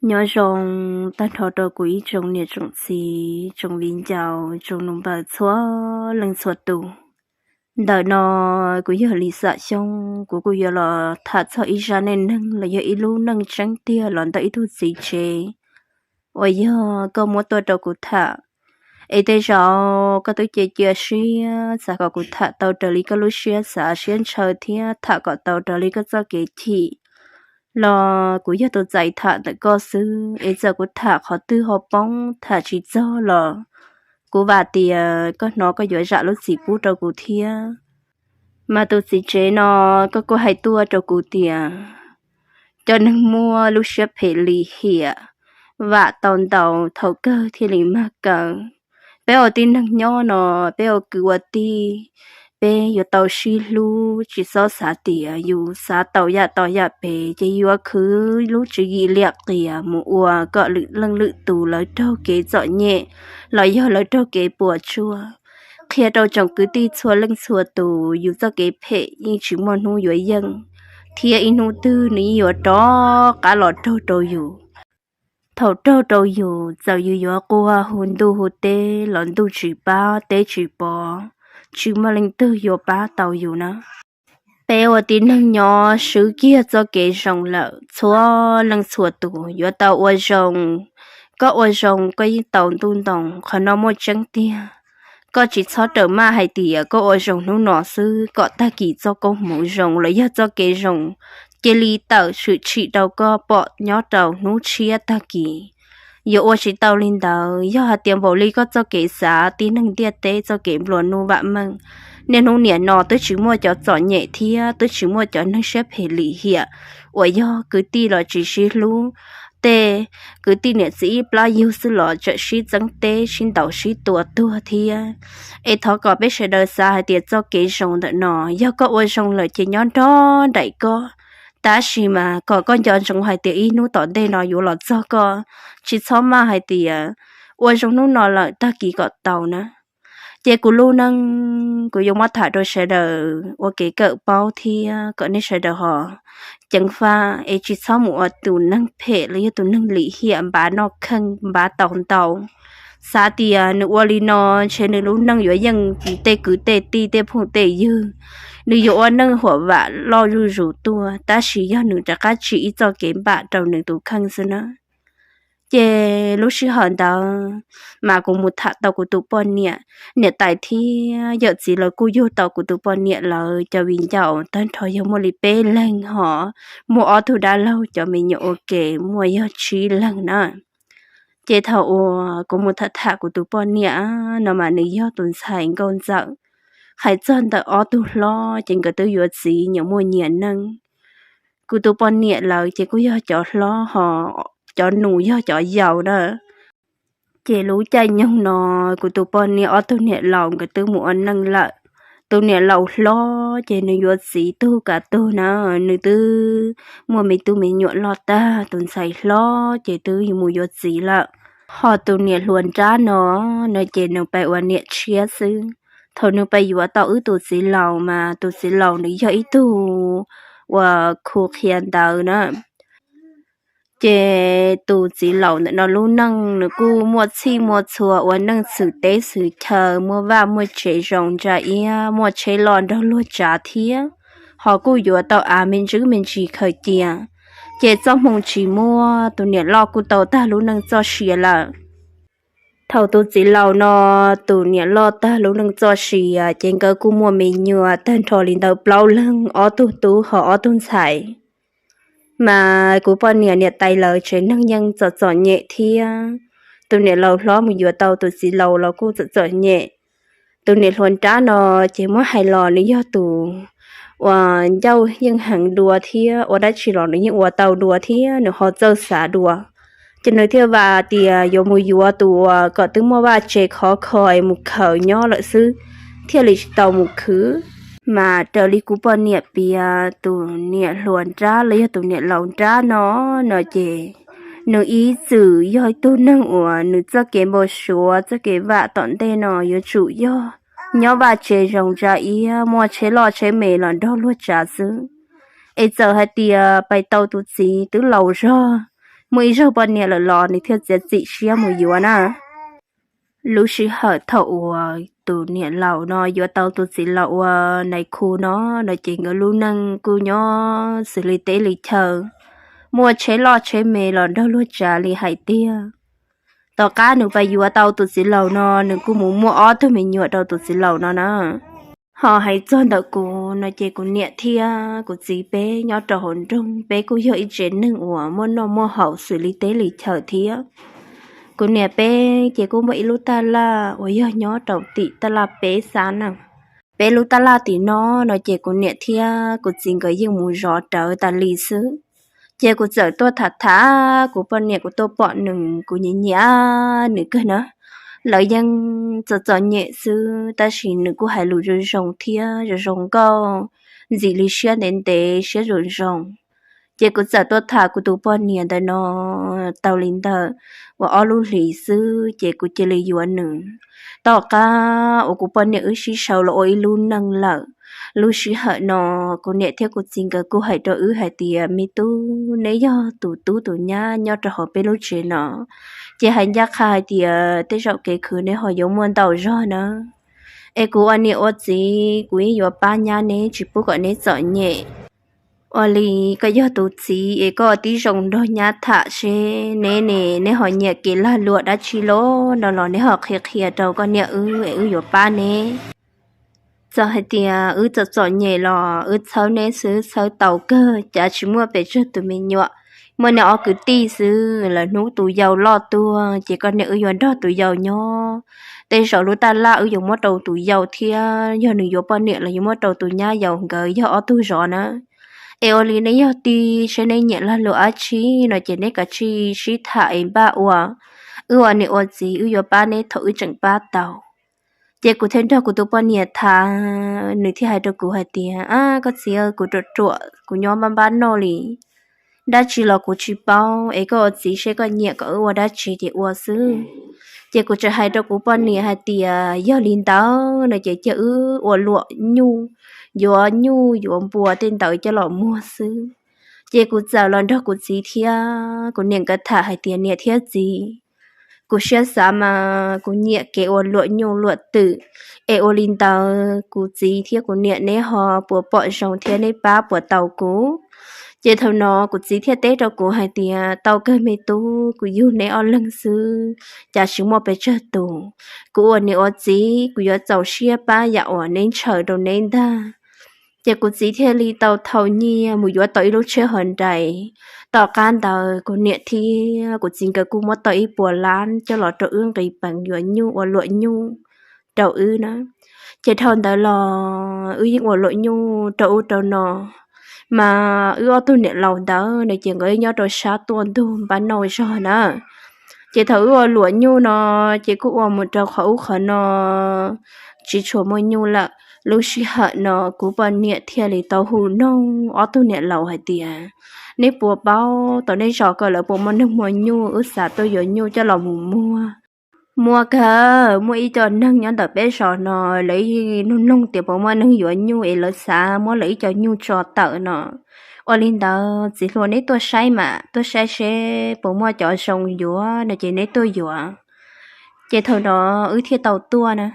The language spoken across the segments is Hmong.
Nyob zoo tag nrho rau kuv ib tsoom niam tsoom txiv, tsoom viv ncaus, tsoom nus npawg txhua leej txhua tus. Ntawm no kuv yog Lis Xam Xyooj, kuv kuj yuav los tham txog ib zaj neej neeg los yog ib lub neej tseeb tiag los ntawm ib tug txiv tsev uas yog koj muab tuaj rau kuv tham. Es tej zaum koj twb cia cia siab xav kom kuv tham tau raws li koj lub siab xav siab ntshaw thiab tham kom tau raws li koj txoj kev chim los kuv yog tus txais tham ntawm koj xwb. Es txawm kuv tham qhov twg ho poob tham tsis txog los kuv vam tias koj hnov koj yuav zam lub txim pub rau kuv thiab. Mas tus txiv tsev no koj kuj hais tuaj rau kuv tias cov neeg muaj lub siab phem lim hiam vam tau ntau thaum kawg thiaj li mag kaw. Peb ua tib neeg nyob no, peb ua kwv ua tij, peb yuav tau sib hlub, tsis txhob xav tias yus xav tau yam tau yam pem ces yuav khwv lub tswv yim liam qias mus ua kom lwm leej lwm tus lawv raug kev txom nyem los yog lawv raug kev puas tsuaj. Qhia rau tsoom kwv tij txhua leej txhua tus, yus txoj kev phem yeej tsis muaj hnub yuav yeej, thiab ib hnub twg nws yeej yuav rov qab los raug rau yus. Thaum raug rau yus, txawm yus yuav quaj hu ntuj hu teb los ntuj tsis pab teb tsis pov, tsis muaj leej twg yuav pab tau yus na. Peb ua tib neeg nyob swb kiag txoj kev zoo lawm, txhua leej txhua tus yuav tau ua zoo. Koj ua zoo koj yeej tau ntuj ntoo, qhov no muaj tseeb tiag. Koj tsis txhob rawm maj hais tias koj ua zoo hnub no xwb kom tag kis txoj koob hmoov zoo los yog txoj kev zoo cia li tawm swm tshim rau koj pom nyob rau hnub tshiab tag kis. Yuav ua tsis tau li ntawd. Yog hais tias npaum li koj txoj kev xav, tib neeg ntiaj teb txoj kev nplua nuj vam meej, niaj hnub niam no twb tsis muaj cov txom nyem thiab twb tsis muaj cov neeg siab phem lim hiam uas yog kwv tij los tsis sib hlub. Tej kwv tij niam txiv ib plab yug xwb los tseem sib txeeb teb sib ntaus sib tua tuag thiab. Es thov kom peb sawv daws xav hais tias txoj kev zoo ntawm no, yog koj ua zoo lawm ces nyob nrog nraim koj, tab sis mas kom koj nco ntsoov hais tias ib hnub tom ntej no yuav los txog koj. Tsis txhob maj hais tias ua zoo hnub no lawm tag kis kom tau na. Ces kuv lub neej kuv yuav muab tham rau sawv daws ua kev kawm paub thiab kom nej sawv daws ho ceev faj es tsis txhob mus ua tus neeg phem los yog tus neeg lim hiam npav noj kheej npav tau ntau. Xav tias nws ua li no ntshe nws lub neej yuav yeej tej kwv tej tij tej phooj tej ywg, nws yuav ua neej huam vam loj zuj zus tuaj, tab sis yog nws rov qab tsim ib txoj kev npam rau nws tus kheej xwb na. Ces lub sij hawm ntawd mas kuv mus tham tau kuv tus poj niam, niam tais thiab yawm txiv lawv kuj yug tau kuv tus poj niam lawv cov viv ncaus tag nrho yog muaj li peb leeg hos, muaj ob tug dab laug cov me nyuam ua ke muaj yog tsib leeg na. Ces thaum uas kuv mus tham tham kuv tus poj niam no mas nws yog tus ntxhais nkauj ntxawm. Hais txog ntawm ob tug hlob ces nkawd twb yuav txiv nyias muaj nyias neej. Kuv tus poj niam lawv ces kuj yog cov hlob hos cov nus yog cov yau na. Ces lub caij nyoog no kuv tus poj niam ob tug niam laus nkawd twb mus ua neej lawm. Tus niam laus hlob ces nws yuav txiv tug kav tug na, nws twb muaj me tub me nyuam loj tag, tus ntxhais hlob ces twb mus yuav txiv lawm. Ho tus niam hluas nrab no, no ces nws pais ua niam tshiab xwb. Thaum nws pais yuav tau wb tus txiv laus mas tus txiv laus nws yog ib tug uas khu qhia ntawv na. Ces tus txiv laus ntawm no lub neej nws kuj muaj txhij muaj txhua ua neej xwm teb xwm chaw, muaj vaj muaj tsev zoo ntsa iab, muaj tsheb loj nrog luag tsav thiab, ho kuj yuav tau av me ntsis me ntsis khaws cia. Ces txoj hmoo tsis muaj, tus niam loj kuj tau tag lub neej txoj sia lawm. Thaum tus txiv laus no tus niam loj tag lub neej txoj sia ces nkawd kuj muaj me nyuam tag nrho li ntawd plaub leeg, ob tug tub ho ob tug ntxhais. Mas kuv poj niam niam tais lawv tsev neeg yeej txom txom nyem thiab. Tus niam laus hlob mus yuav tau tus txiv laus los kuj txom txom nyem. Tus niam hluas nrab no ces muab hais los nws yog tus uas ncauj yeej heev dua thiab, ua dab tsi los nws yeej ua tau dua thiab nws ho txawj xav dua. Ces nws thiaj vam tias yuav mus yuav tus uas kom twb muaj vaj tse khov kho es mus khaws nyob lawm xwb, thiaj li tsis tau mus khwv. Mas raws li kuv poj niam piav, tus niam hluas nrab los yog tus niam laus nrab no, no ces nws ib txwm yog ib tug neeg uas nws txoj kev npau suav txoj kev vam tom ntej no yuav tsum yog nyob vaj tse zoo ntsa iab, muaj tsheb loj tsheb me los nrog luag tsav xwb. Es txawm hais tias pais tau tus txiv twb laus zog, muaj ib zaug poj niam lawm los nws thiaj txiav txim siab mus yuav na. Lub sij hawm thaum uas tus niam laus no yuav tau tus txiv laus ua nais khu no, no ces nkawd lub neej kuj nyob xws li teb li chaw, muaj tsheb loj tsheb me los nrog luag tsav li hais tiag. Tom qab nws pais yuav tau tus txiv laus no, nws kuj mus muaj ob tug me nyuam rau tus txiv laus no na. Ho hais txog ntawm kuv no ces kuv niam thiab kuv txiv peb nyob rau hauv nroog, peb kuj yog ib tsev neeg uas muaj noj muaj haus xws li teb li chaw thiab. Kuv niam peb ces kuj muaj ib lub taj laj uas yog nyob rau tim taj laj peb xav na. Peb lub taj laj tim no, no ces kuv niam thiab kuv txiv nkawd yeej mus zov rawv tas li xwb. Ces kuv txawm tuaj tham tham kuv poj niam, kuv tuaj pom nws, kuv nyiam nyiam nws kawg na. Lawv yeej txom txom nyem xwb, tab sis nws kuj hais lus zoo zoo thiab zoo zoo nkauj, ntxim li siab ntev ntev, siab zoo zoo. Ces kuv txawm tuaj tham kuv tus poj niam ntawm no tau li ntawm uas ob lub hlis xwb, ces kuv cia li yuav nws. Tom qab uas kuv poj niam wb sib sau los ua ib lub neej lawm, lub sij hawm no kuv niam thiab kuv txiv nkawd kuj hais rau wb hais tias, me tub, neb yog tus tub tus nyab nyob rau hauv peb lub tsev no, ces hais ncaj qha hais tias tej zaum kev khwv neb ho yuav muaj ntau zog na. Es kuv ua niam ua txiv kuv yeej yuav pab nyab neb, tsis pub kom neb txom nyem. Ua li koj yog tus txiv es koj tib zoo nrog nyab tham seb neb ne, neb ho nyiam kev lag luam dab tsi los no los neb ho qhia qhia rau koj niam wb es wb yuav pab neb. Txawm hais tias wb txom txom nyem los wb txhawb neb xwb, txhawb tau kawg, cas tsis muaj pes tsawg tus me nyuam. Muaj neb ob kwv tij xwb, lawv hnub tus yau loj tuaj ces koj niam wb yuav nrog tus yau nyob. Tej zaum lub taj laj wb yuav muab rau tus yau thiab, yog nws yuav poj niam los yuav muab rau tus nyab yau, nkawd yog ob tug zov na. Es ua li neb yog tij, seb neb nyiam lag luam dab tsi no ces neb kav tsij sib tham es npaj ua. Wb ua niam ua txiv wb yuav pab neb thaum wb tseem pab tau. Ces kuv thiaj nrog kuv tus poj niam tham, nws thiaj hais rau kuv hais tias, a koj txiv, kuv ruam ruam kuv nyob npab npab noj li, dab tsi los kuv tsis paub, es koj ua txiv seb koj nyiam kom wb ua dab tsi ces ua xwb. Ces kuv tseem hais rau kuv poj niam hais tias yog li ntawd no ces cia wb ua luam nyuj, yuav nyuj yuav npua tej ntawd coj los muag xwb. Ces kuv txawm los nrog kuv txiv thiab kuv niam nkawd tham hais tias, niam thiab txiv, kuv siab xav mas kuv nyiam kev ua luam nyuj luam twm, es ua li ntawd kuv txiv thiab kuv niam neb ho puas pom zoo thiab neb pab puas tau kuv? Ces thaum no kuv txiv thiaj teb rau kuv hais tias, tau kawg me tub, kuv yug neb ob leeg xwb, cas tsis muaj pes tsawg tus. Kuv ua niam ua txiv kuv yuav txaus siab pab yam uas neb ntshaw rau neb ntag. Ces kuv txiv thiaj li tau thau nyiaj mus yuav tau ib lub tsheb hos nrais. Tom qab ntawd kuv niam thiab kuv txiv nkawd kuj muab tau ib puas lab coj los rau wb nqis peev yuav nyuj ua luam nyuj rau wb na. Ces dhau ntawd los wb yeej ua luam nyuj rau ub rau no, mas wb ob tug niam laus ntawd no ces nkawd nyob rau sab tuaj ntug npab nauj zog na. Ces thaum wb ua luam nyuj no, ces kuj ua mus rau qhov ub qhov no tsis tshua muaj nyuj lawm. Lub sij hawm no kuv poj niam thiaj li tau hu noog ob tug niam laus hais tias, neb puas paub tau neb zos ko lawv puas muaj neeg muag nyuj, wb xav tuaj yuav nyuj coj los mus muag. Muaj kawg, muaj ib co neeg nyob ntawm peb zos no, lawv noog noog tias puas muaj neeg yuav nyuj es lawv xav muab lawv ib co nyuj tso tawm no. Ua li ntawd txiv hluas neb tuaj saib mas, tuaj saib seb puas muaj cov zoo yuav no ces neb tuaj yuav. Ces thaum no wb thiaj tau tuaj na.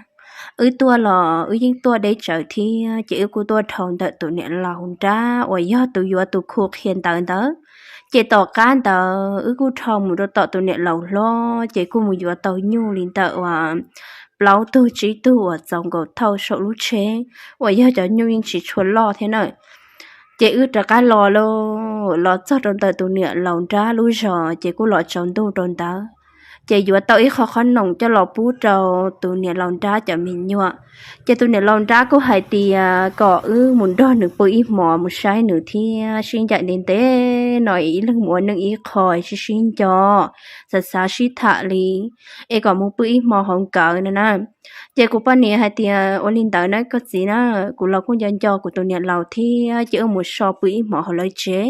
Wb tuaj los wb yeej tuaj deb tsawv thiab, ces wb kuj tuaj dhau ntawm tus niam laus nrab uas yog tus yuav tus khu qhia ntawv ntawd. Ces tom qab ntawd wb kuj dhau mus rau tom tus niam laus hlob, ces kuj mus yuav tau nyuj li ntawm uas plaub tug tsib tug uas txaus nkaus thauj saum lub tsheb, uas yog cov nyuj yeej tsis tshua loj thiab na. Ces wb rov qab los lauj, los txog rau ntawm tus niam laus nrab lub zos, ces kuj los tsaus ntuj rau ntawd. Ces yuav tau ib qho qhob noom coj los pub rau tus niam laus nrab cov me nyuam. Ces tus niam laus nrab kuj hais tias kom wb mus nrog nws pw ib hmos, mus saib nws thiab sib ncaim ntev ntev no, ib leeg mus ua neej ib qho, sib sib nco, xav xav sib tham li, es kom mus pw ib hmo hauv nkawd no na. Ces kuv poj niam hais tias, ua li ntawd na koj txiv na, kuv los kuj nco nco kuv tus niam laus thiab, ces wb mus so pw ib hmos hauv lawv tsev.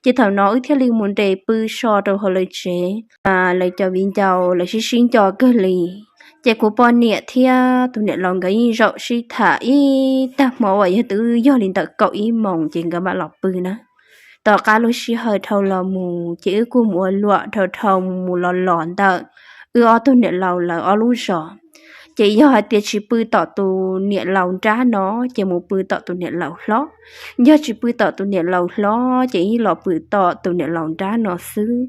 Ces thaum no wb thiaj li mus nres pw so rau hauv lawv tsev, lawv cov viv ncaus lawv sib sib nco kawg li. Ces kuv poj niam thiab tus niam laus nkawd yeej zaum sib tham ib tag hmo uas yog twb yog li ntawm kaum ib moos ces nkawd mam los pw na. Tom qab lub sij hawm dhau los mus ces wb kuj mus ua luam dhau dhau mus los los ntawm wb ob tug niam laus lawv ob lub zos. Ces yog hais tias tsis pw tom tus niam laus nrab no ces mus pw tom tus niam laus hlob, yog tsis pw tom tus niam laus hlob ces yeej los pw tom tus niam laus nrab no xwb.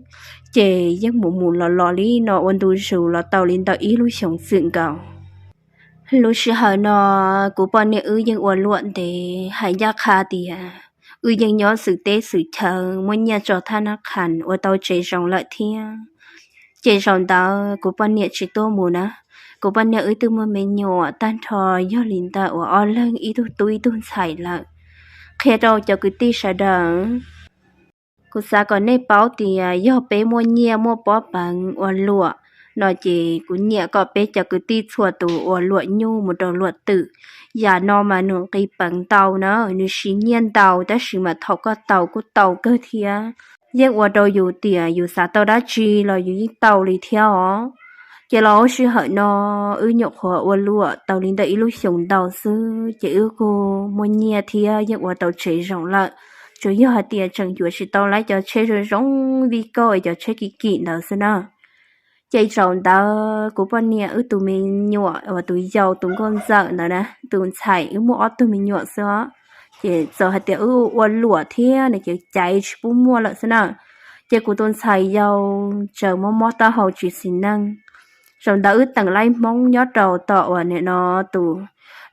Ces yeej mus mus los los li no ua ntu zus los tau li ntawm ib lub xyoos txwm nkaus. Lub sij hawm no kuv poj niam wb yeej ua luam ntev hais ncaj qha tias wb yeej nyob xwm teb xwm chaw muaj nyiaj tso thab nab qhas ua tau tsev zoo lawm thiab. Ces zaum ntawd kuv poj niam tsis tuaj mus na, kuv poj niam wb twb muaj me nyuam tag nrho yog li ntawm uas ob leeg ib tug tub ib tug ntxhais lawm. Qhia rau cov kwv tij sawv daws, kuv xav kom nej paub tias yog peb muaj nyiaj muaj pob peev ua luam no ces kuv nyiam kom peb cov kwv tij txhua tus ua luam nyuj mus rau luam twm. Yam no mas nws nqi peev ntau na, nws siv nyiaj ntau tab sis mas thaum koj tau kuj tau kawg thiab. Yeej ua rau yus tias yus xav tau dab tsi los yus yeej tau li thiab os. Ces los lub sij hawm no wb nyuam qhuav ua luam tau li ntawm ib lub xyoos ntau xwb ces wb kuj muaj nyiaj thiab yeej ua tau tsev zoo lawm. Tsuas yog hais tias tseem yuav tsis tau lawv cov tsheb zoo zoo vij kauj cov tsheb kim kim ntawd xwb na. Ces zaum ntawd kuv poj niam wb tus me nyuam uas tus yau tus nkauj ntxawm ntawd na, tus ntxhais wb muaj ob tug me nyuam xwb os. Ces txawm hais tias wb ua luam thiab no ces caiv tsis pub muaj lawm xwb na. Ces kuv tus ntxhais yau tsaws mob mob taub hau tsis xis neej. Zaum ntawd wb teem laib Hmoob nyob rau tom uas nim no tus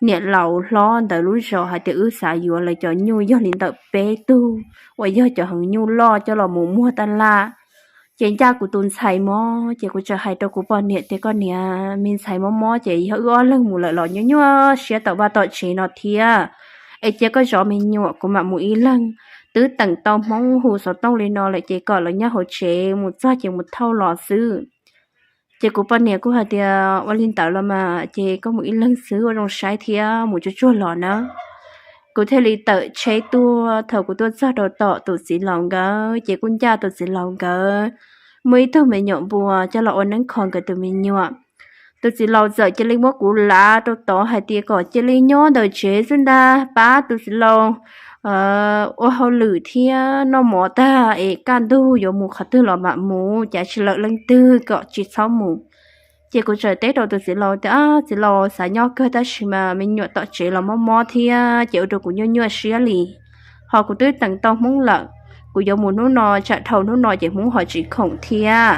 niam laus hlob ntawd lub zos hais tias wb xav yuav lawv cov nyuj yog li ntawm peb tug uas yog cov heev nyuj loj coj los mus muag taj laj. Ces ncaj kuv tus ntxhais mob ces kuv txawm hais rau kuv poj niam tias koj niam, me ntxhais mob mob ces yog wb ob leeg mus lawm los nyuaj nyuaj siab tom vaj tom tsev no thiab. Es cia koj zov me nyuam kuv mam mus ib leeg. Twb teem tau Hmoob hu xov tooj li no lawm ces kom lawv nyob hauv tsev mus txog ces mus thauj los xwb. Ces kuv poj niam kuj hais tias ua li ntawd los mas ces koj mus ib leeg xwb ua zoo saib thiab mus tsuag tsuag los na. Kuv thiaj li tawm tsheb tuaj, thaum kuv tuaj txog rau tom tus txiv laus nkawd ces kuj ncaj tus txiv laus nkawd muaj ib tug me nyuam npua coj los ua neeb kho nkawd tus me nyuam. Tus txiv laus txawm cia li muab kuv lav rau tod hais tias kom cia li nyob ntawm tsev xwb ntag, pab tus txiv laus ua hauj lwm thiab noj mov tag es kaj ntug yuav mus qhov twg los mam mus, cav tsis lawm leej twg kom tsis txhob mus. Ces kuv txawm teb rau tus txiv laus tias, txiv laus, xav nyob kawg tab sis mas me nyuam tom tsev los mob mob thiab ces ua rau kuv nyuaj nyuaj siab li. Ho kuv twb teem tau Hmoob lawm, kuv yuav mus hnub no tsam dhau hnub no ces Hmoob ho tsis khoom thiab.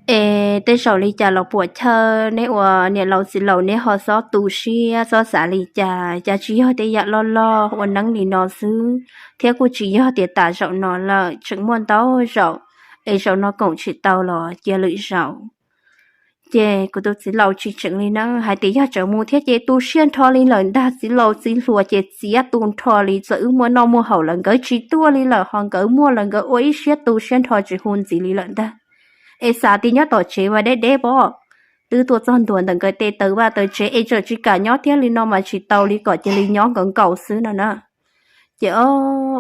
Es tej zaum li cas los puam chawj, neb ua niam laus txiv laus neb ho xob tu siab xob xav li cas, cas tsis yog tej yam loj loj ua neeb li no xwb, thiab kuj tsis yog tias tas zaum no lawm, tseem muaj ntau zaum, es zaum no koom tsis tau los cia lwm zaum. Ces kuv tus txiv laus tsis tseev li na, hais tias yog tseem mus thiab ces tu siab nrho li lawm ntag, txiv laus txiv hluas ces txiav tu nrho li, txawm wb muaj noj muaj haus lawm nkawd tsis tuaj li lawm, ho nkawd muaj lawm nkawd ua ib siab tu siab nrho tsis hu ntxiv li lawm ntag. Es xav tias nyob tom tsev mas deb deb pob, twb tuaj txog ntua ntawm nkawd tej taw vaj taw tsev es tseem tsis kam nyob thiab li no mas tsis tau li, kom cia li nyob nkaus nkaus xwb no na. Ces o,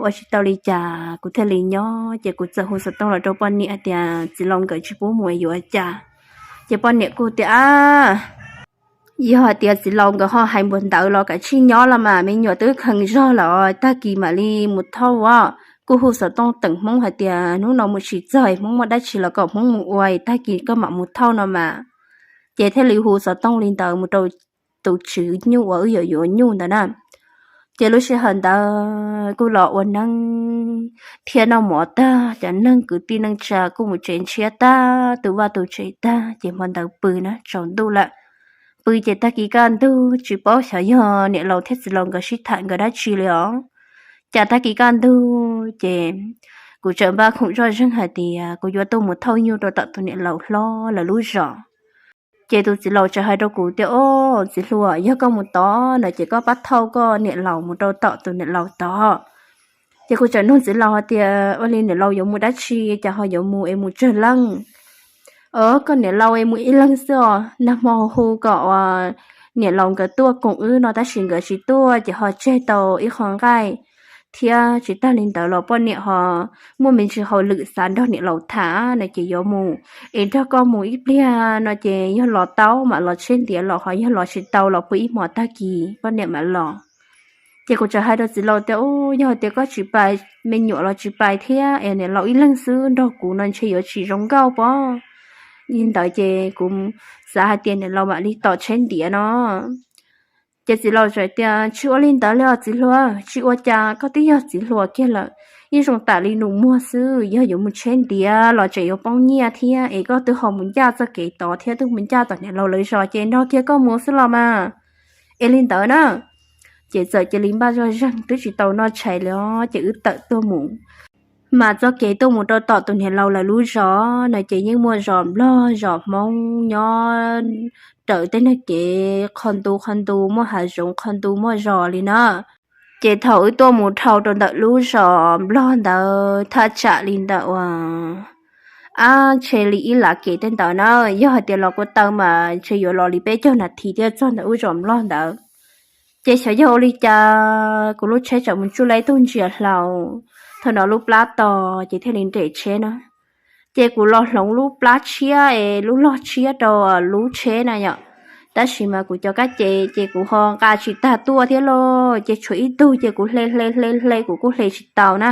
ua tsis tau li cas kuv thiaj li nyob, ces kuv txawm hu xov tooj los rau poj niam hais tias txiv laus nkawd tsis pub mus yuav cas. Ces poj niam kuj tias, a, yog hais tias txiv laus nkawd ho hais npaum ntawd los kav tsij nyob los mas, me nyuam twb kheev zog lawm, tag kis mam li mus thauj os. Kuj hu xov tooj teem Hmoob hais tias hnub no mus tsis txog, Hmoob muaj dab tsi los kom Hmoob mus ua, tag kis koj mam mus thauj no mas. Ces thiaj li hu xov tooj li ntawd mus rau tus tswv nyuj uas wb yuav yuav nyuj ntawd na. Ces lub sij hawm ntawd kuj los ua neeb thiab noj mov tag, cov neeg kwv tij neej tsa kuj mus tsev ntshiab tag, tu vaj tu tsev tag, ces hmo ntawd pw na, tsaus ntuj lawm. Pw ces tag kis kaj ntug tsis paub xyov yog niam laus thiab txiv laus nkawd sib tham nkawd dab tsi li os. Cas tag kis kaj ntug ces kuv tseem npaj khoom zoj zeeg hais tias kuv yuav tuaj mus thauj nyuj rau tom tus niam laus hlob lawv lub zos. Ces tus txiv laus tseem hais rau kuv tias, o, txiv hluas, yog koj mus tod no ces koj pab thauj koj niam laus mus rau tom tus niam laus tod. Ces kuv tseem nug txiv laus hais tias, ua li niam laus yuav mus dab tsi, cas ho yuav mus es mus tsawg leej? O, koj niam laus es mus ib leeg xwb os, nag hmo hu kom niam laus nkawd tuaj koom wb no tab sis nkawd tsis tuaj ces ho tseg tau ib qho nqaij, thiab tsis tag li ntawd los poj niam ho muaj me ntsis hauj lwm xav nrog niam laus tham no ces yuav mus es nrog koj mus ib pliag no ces yog los tau mam los tsheb ntiav los, ho yog los tsis tau los pw ib hmo tag kis poj niam mam los. Ces kuv txawm hais rau txiv laus tias, Yog hais tias koj tsis pais, me nyuam los tsis pais thiab es niam laus ib leeg xwb nrog kuv no ntshe yuav tsis zoo nkauj pob. Li ntawd ces kuv xav hais tias niam laus mam li tom tsheb ntiav no. Ces txiv laus txawm tias, Tsis ua li ntawd li os txiv hluas, tsis ua cas, koj twb yog txiv hluas kiag lawm, yeej zoo tam li nus muag xwb, yog yuav mus tsheb ntiav los tseem yuav poob nyiaj thiab, es koj twb ho mus ncaj txoj kev tod thiab, twb mus ncaj tom niam laus lawv zos ces nrog kiag koj mus xwb los mas. Es li ntawd na, ces txawm cia li npaj zog zeeg twb tsis tau noj tshais li os, ces wb tawm tuaj mus. Mas txoj kev tuaj mus rau tom tus niam laus lawv lub zos no ces yeej muaj zos nplog zos hmoob nyob raws tej nag kev qho ntu qho ntu muaj hav zoov qho ntu muaj zos li na. Ces thaum wb tuaj mus dhau rau ntawm lub zos nplog ntawd thaj tsam li ntawm uas, ab, ntshe li ib lav kev tej ntawd na, yog hais tias los kua taw mas ntshe yuav los li peb caug nas this thiaj txog ntawm lub zos nplog ntawd. Ces xyov yog ua li cas kuv lub tsheb txawm mus tsuj la ib tug ntsia hlau, thaum no lub plab to, ces thiaj li nres tsheb na. Ces kuv los hloov lub plab tshiab es lub log tshiab rau lub tsheb na yom. Tab sis mas kuv cov kab ces ces kuv ho nqa tsis tag tuaj thiab lauj, ces tshuav ib tug ces kuv hle hle hle hle kuv kuj hle tsis tau na.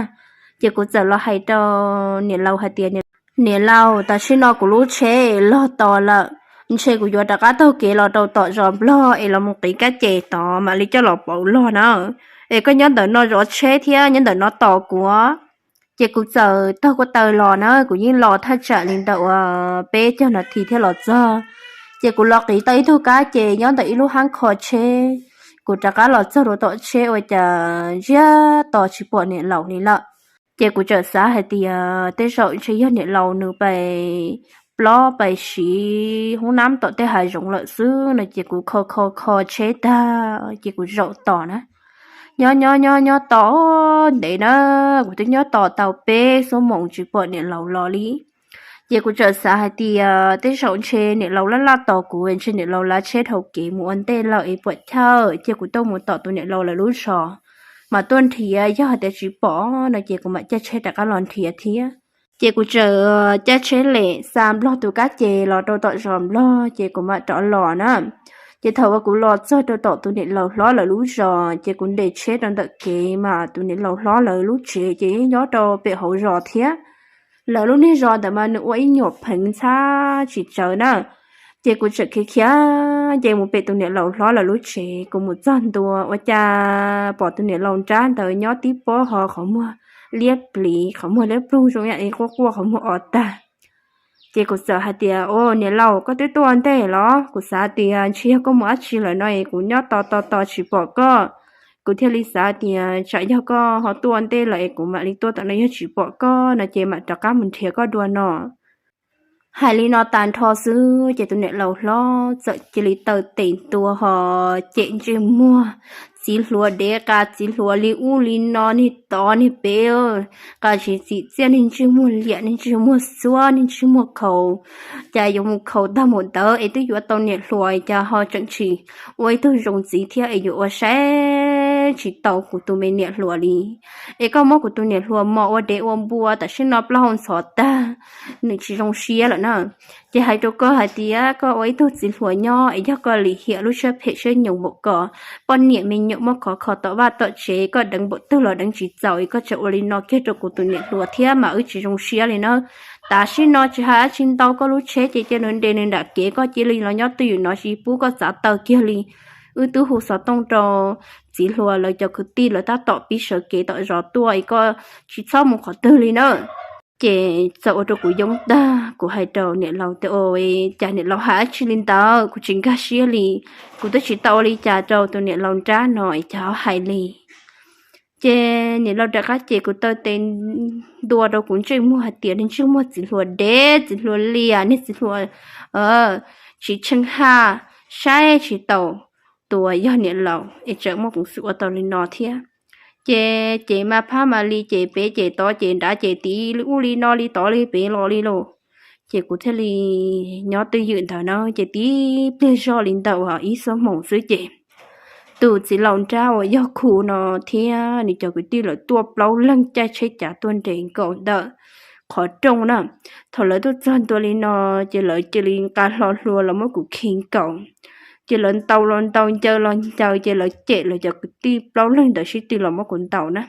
Ces kuv txawm los hais rau niam laus hais tias, Niam laus, tam sim no kuv lub tsheb log to lawm, ntshe kuv yuav rov qab taug kev los rau tom zos nplog es los mus qiv kab ces tod mam li coj los pauv log na. Es koj nyob ntawm no zov tsheb thiab nyob ntawm no tos kuv. Ces kuv txawm taug kua taw los na, kuv yeej los thaj tsam li ntawm uas peb caug nas this thiaj los txog. Ces kuv los qiv tau ib tug kab ces nyob ntawm ib lub hab kho tsheb, kuv rov qab los txog rau tom tsheb ua cas ntsiag to tsis pom niam laus li lawm. Ces kuv txawm xav hais tias tej zaum ntshe yog niam laus nws pais plob pais siv hoob nab tom tej hav zoov lawm xwb no, ces kuv kho kho kho tsheb tag ces kuv zaum tos na. Nyob nyob nyob nyob tos ntev na, kuv twb nyob tos tau peb xuab moos tsis pom niam laus los li. Ces kuv txawm xav hais tias tej zaum ntshe niam laus laj laj tos kuv, ntshe niam laus lav tsheb dhau kev mus ua ntej lawm es puam chawj, ces kuv tuaj mus tom tus niam laus lawv lub zos mas tuaj nrhiav, yog hais tias tsis pom no ces kuv mam caij tsheb rov qab los nrhiav thiab. Ces kuv txawm caij tsheb lem xa nplog tus kab ces los rau tom zos nplog ces kuv mam rov los na. Ces thaum uas kuv los txog rau tom tus niam laus hlob lawv lub zos ces kuv nres tsheb rau ntawm kev mas tus niam laus hlob lawv lub tsev ces nyob rau pem hauv zos thiab. Lawv lub niag zos ntawd mas nws ua ib nyuag pheev ntxhab tsis tsawv na. Ces kuv txawm khiav khiav ces mus pem tus niam laus hlob lawv lub tsev, kuv mus txog ntua ua cas pom tus niam laus nrab ntawd nyob tib pob hauv qhov muag liab pliv, qhov muag liab ploog zoo ib yam li quaj quaj qhov muag o tag. Ces kuv txawm hais tias, Au, niam laus, koj twb tuaj ntej los? Kuv xav tias ntshe yog koj mus dab tsi lawm no es kuv nyob tos tos tos tsis pom koj. Kuv thiaj li xav tias tsam yog koj ho tuaj ntej lawm es kuv mam li tuaj tom no, yog tsis pom koj no ces mam rov qab mus nrhiav koj dua no. Hais li no tas nrho xwb ces tus niam laus hlob txawm cia li taw tes ntua ho cem ntsej muag txiv hluas dev qa, txiv hluas li ub li no, niag tod niag pem, qa tsis txim txiaj, niag ntsej muag liam, niag ntsej muag xuab, niag ntsej muag khaus. Cas yuav mus khaus tag mus ntawd es twb yuav tau niam hluas cas ho tseem tsis ua ib tug zoo txiv thiab es yuav ua saib tsis tau kuv tus me niam hluas li. Es koj muab kuv tus niam hluas mos ua dev ua npua tam sim no plaub hau ntxhov tag, nws tsis zoo siab lawm na. Ces hais rau koj hais tias koj ua ib tug txiv hluas nyob es yog koj lim hiam lub siab phem siab nyoos npaum ko, poj niam me nyuam muab khov kho tom vaj tom tsev, koj deev npaum twg los deev tsis txaus es koj tseem ua li no kiag rau kuv tus niam hluas thiab mas wb tsis zoo siab li na. Tam sim no tsis hais dab tsi ntau, koj lub tsheb ces cia nws nres nws nram kev, koj cia li los nyob twj ywm no tsis pub koj txav taw kiag li. Wb twb hu xov tooj rau txiv hluas lawv cov kwv tij, lawv tab tom pib sawv kev tom zos tuaj es koj tsis txhob mus qhov twg li na. Ces txawm ua rau kuv yoob tag, kuv hais rau niam laus tias, Ua cas niam laus hais dab tsi li ntawd, kuv tsis nkag siab li. Kuv twb tsis tau ua li cas rau tus niam laus nrab no es cas ho hais li. Ces niam laus rov qab ces kuv taw tes ntua rau kuv ntsej muag hais tias, Niag ntsej muag txiv hluas dev, txiv hluas liam, niag txiv hluas tsis tsheej haj, saib tsis taus tus uas yog niam laus es tseem muab kuv xub ua tau li no thiab. Ces ces mas phab mas li ces pem ces tod ces nrad ces tid li ub li no li tod li pem los li lauj. Ces kuv thiaj li nyob twj ywm ntawd na, ces tib pliag zoj li ntawm uas ib xuab moos xwb ces tus txiv laus nrab uas yog khu no thiab nws cov kwv tij lawv tuaj plaub leeg caij tsheb cav tuaj nres nkaus ntawm qhov rooj na. Thaum lawv tuaj txog ntua li no ces lawv cia li nqa hlo hlua los muab kuv khi nkaus. Ces lawv ntaus los ntaus, ncaws los ncaws, ces lawv cem lawv cov kwv tij plaub leeg ntawd sib tw los muab kuv ntaus na.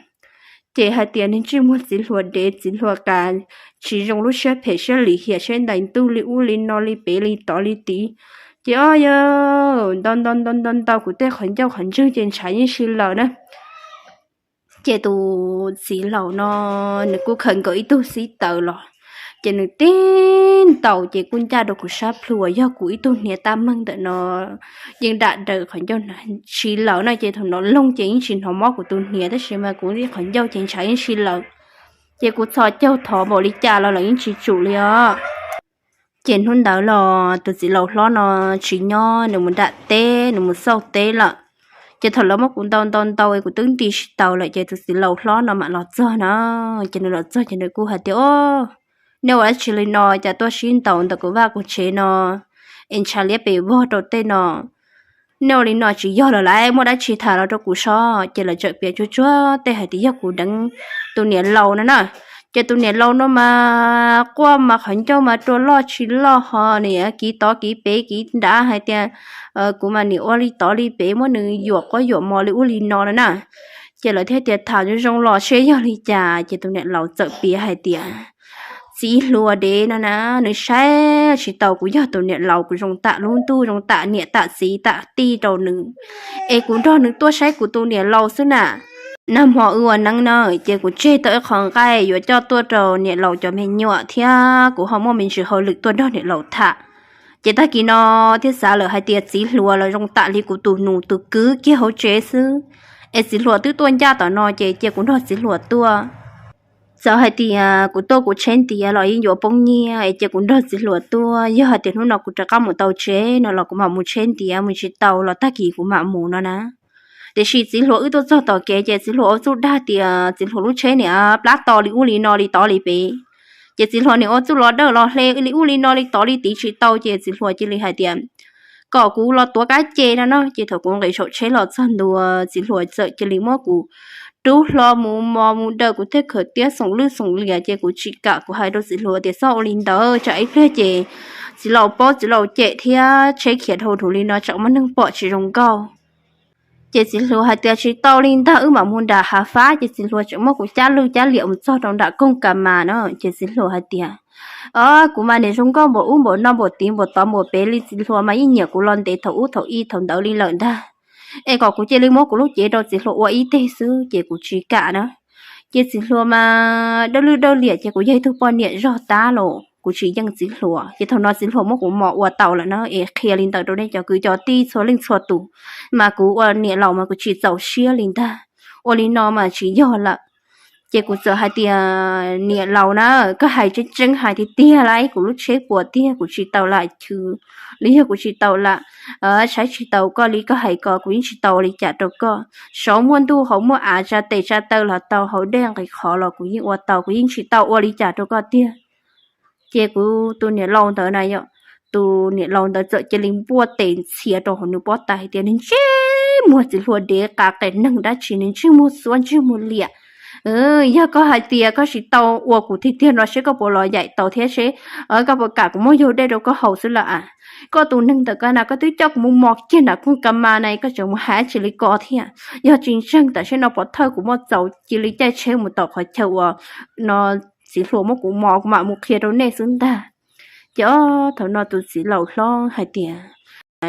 Ces hais tias niag ntsej muag txiv hluas dev, txiv hluas qas, tsis zoo lub siab phem siab lim hiam siab ntais ntuj li ub li no li pem li tod li tid. Ces o yog ntaus ntaus ntaus ntaus ntaus kuv tej qhov ncauj qhov ntswg ces ntshav yeej si lawm na. Ces tus txiv laus no nws kuj khawm nkaus ib tug xib taws los, ces nws tib ntaus ces kuj ncaj rau kuv sab plhu uas yog kuv ib tug hniav tab meeg ntawm no yeej dam daws qhov ncauj si lawm na. Ces thaum no loog ces yeej tsis hnov mob kuv tus hniav tab sis mas kuv qhov ncauj ces ntshav yeej si lawm. Ces kuv txhos caug thov npaum li cas los lawv yeej tsis tsum li os. Ces hnub ntawd los tus txiv laus hlob no tsis nyob, nws mus nram teb, nws mus xauj teb lawm. Ces thaum lawv muab kuv ntaus ntaus ntaus es kuv twb nti tsis taus lawm ces tus txiv laus hlob no mam los txog na. Ces nws los txog ces nws kuj hais tias, o, nej ua dab tsi li no, cas tuaj sib ntaus ntawm kuv vaj kuv tsev no es ntshav liab pes vog rau tej no? Nej ua li no tsis yog lawm lauj, muaj dab tsi tham los rau kuv sob. Ces lawv txawm piav tsuag tsuag tej hais tias yog kuv deev tus niam laus no na. Ces tus niam laus no mas quaj mas qhov ncauj mas rua loj tsis loj ho nim kiv tod kiv pem kiv nrad hais tias kuv mas nim ua li tod li pem muab nws yuam quab yuam mos li ub li no no na. Ces lawv thiaj tias tham zoo zoo los seb yog li cas. Ces tus niam laus txawm piav hais tias txiv hluas dev no na, nws saib tsis taus kuv yog tus niam laus, kuv zoo tam lub ntuj zoo tam niam tam txiv tam tij rau nws, es kuv nrog nws tuaj saib kuv tus niam laus xwb na. Nag hmo wb ua neeb na, ces kuv tseg tau ib qho nqaij yuav coj tuaj rau niam laus cov me nyuam thiab kuv ho muaj me ntsis hauj lwm tuaj nrog niam laus tham. Ces tag kis no thiaj xav lawm hais tias txiv hluas los zoo tam li kuv tus nus tus kwv kiag hauv tsev xwb, es txiv hluas twb tuaj ncaj tom no ces cia kuv nrog txiv hluas tuaj. Txawm hais tias kuv tuaj kuv tsheb ntiav los yeej yuav poob nyiaj, es cia kuv nrog txiv hluas tuaj. Yog hais tias hnub no kuv rov qab mus tau tsev no los kuv mam mus tsheb ntiav, mus tsis tau los tag kis kuv mam mus no na. Tiam sis txiv hluas wb tuaj txog tom kev ces txiv hluas ua txuj dag tias txiv hluas lub tsheb niam plab to li ub li no li tod li pem. Ces txiv hluas niam ua txuj los dawj los hle li ub li no li tod li tid tsis tau, ces txiv hluas cia li hais tias kom kuv los tuav kab ce no no. Ces thaum kuv nqis saum tsheb los txog ntua, txiv hluas txawm cia li muab kuv rub hlo mus mos mus daws kuv tej khawv tiab xoom lwj xoom liam, ces kuv tsis kam, kuv hais rau txiv hluas tias txhob ua li ntawd, tsam ib pliag ces txiv laus paub txiv laus cem thiab tsheb khiav dhau dhau li no tsam muaj neeg pom tsis zoo nkauj. Ces txiv hluas hais tias tsis tau li ntag, wb mam mus nram hav fab. Ces txiv hluas tseem muab kuv cab lwj cab liam mus txog rau nram koog ka mas na. Ces txiv hluas hais tias kuv mas niam zoo nkauj npaum ub npaum no npaum tid npaum tod npaum pem li, txiv hluas mas yeej nyiam kuv los ntev thaum ub thaum i thaum ntawd li lawm ntag, es kom kuv cia li muab kuv lub cev rau txiv hluas ua ib teg xwb, ces kuv tsis kam na. Ces txiv hluas mas dawb lwj dawb liam, ces kuv yog ib tug poj niam zog tab los kuv tsis yeej txiv hluas. Ces thaum no txiv hluas muab kuv mos ua tau lawm na, es qhia li ntawd rau nej cov kwv cov tij txhua leej txhua tus, mas kuv ua niam laus mas kuv tsis txaus siab li ntag, ua li no mas tsis yog lawm. Ces kuv txawm hais tias niam laus na, koj hais tseeb tseeb hais tiag tiag lauj, kuv lub tsheb puas tiag, kuv tsis tau lam chwv, los yog kuv tsis tau lam saib tsis taus koj li koj hais ko, kuv yeej tsis tau ua li cas rau koj. Saum muaj ntuj hauv muaj av, tsa tes tsa taw los tau, hauv dej nqis qhov los kuv yeej ua tau, kuv yeej tsis tau ua li cas rau koj tiag. Ces kuv tus niam laus ntawd na yom, tus niam laus ntawd txawm cia li npuaj tes ntxhiav rau hauv nws pob tais hais tias nws ntsej muag txiv hluas dev qas qes neeg dab tsi, nws ntsej muag xuab ntsej muag liam. Yog koj hais tias koj tsis tau ua kuv tiag tiag no seb koj puas los yaim tau thiab seb koj puas kam kuv muab yaug dej rau koj haus xwb lawm a. Koj tus neeg ntawm koj na, koj twb coj kuv mus mos kiag nram koog ka mas na, koj tseem mus hais dab tsi li ko thiab. Yog tsis ntseeg tam sim no pov thawj kuv muaj txaus cia li caij tsheb mus tom qhov chaw uas no txiv hluas muab kuv mos, kuv mam mus qhia rau nej xwb ntag. Ces o, thaum no tus txiv laus hlob hais tias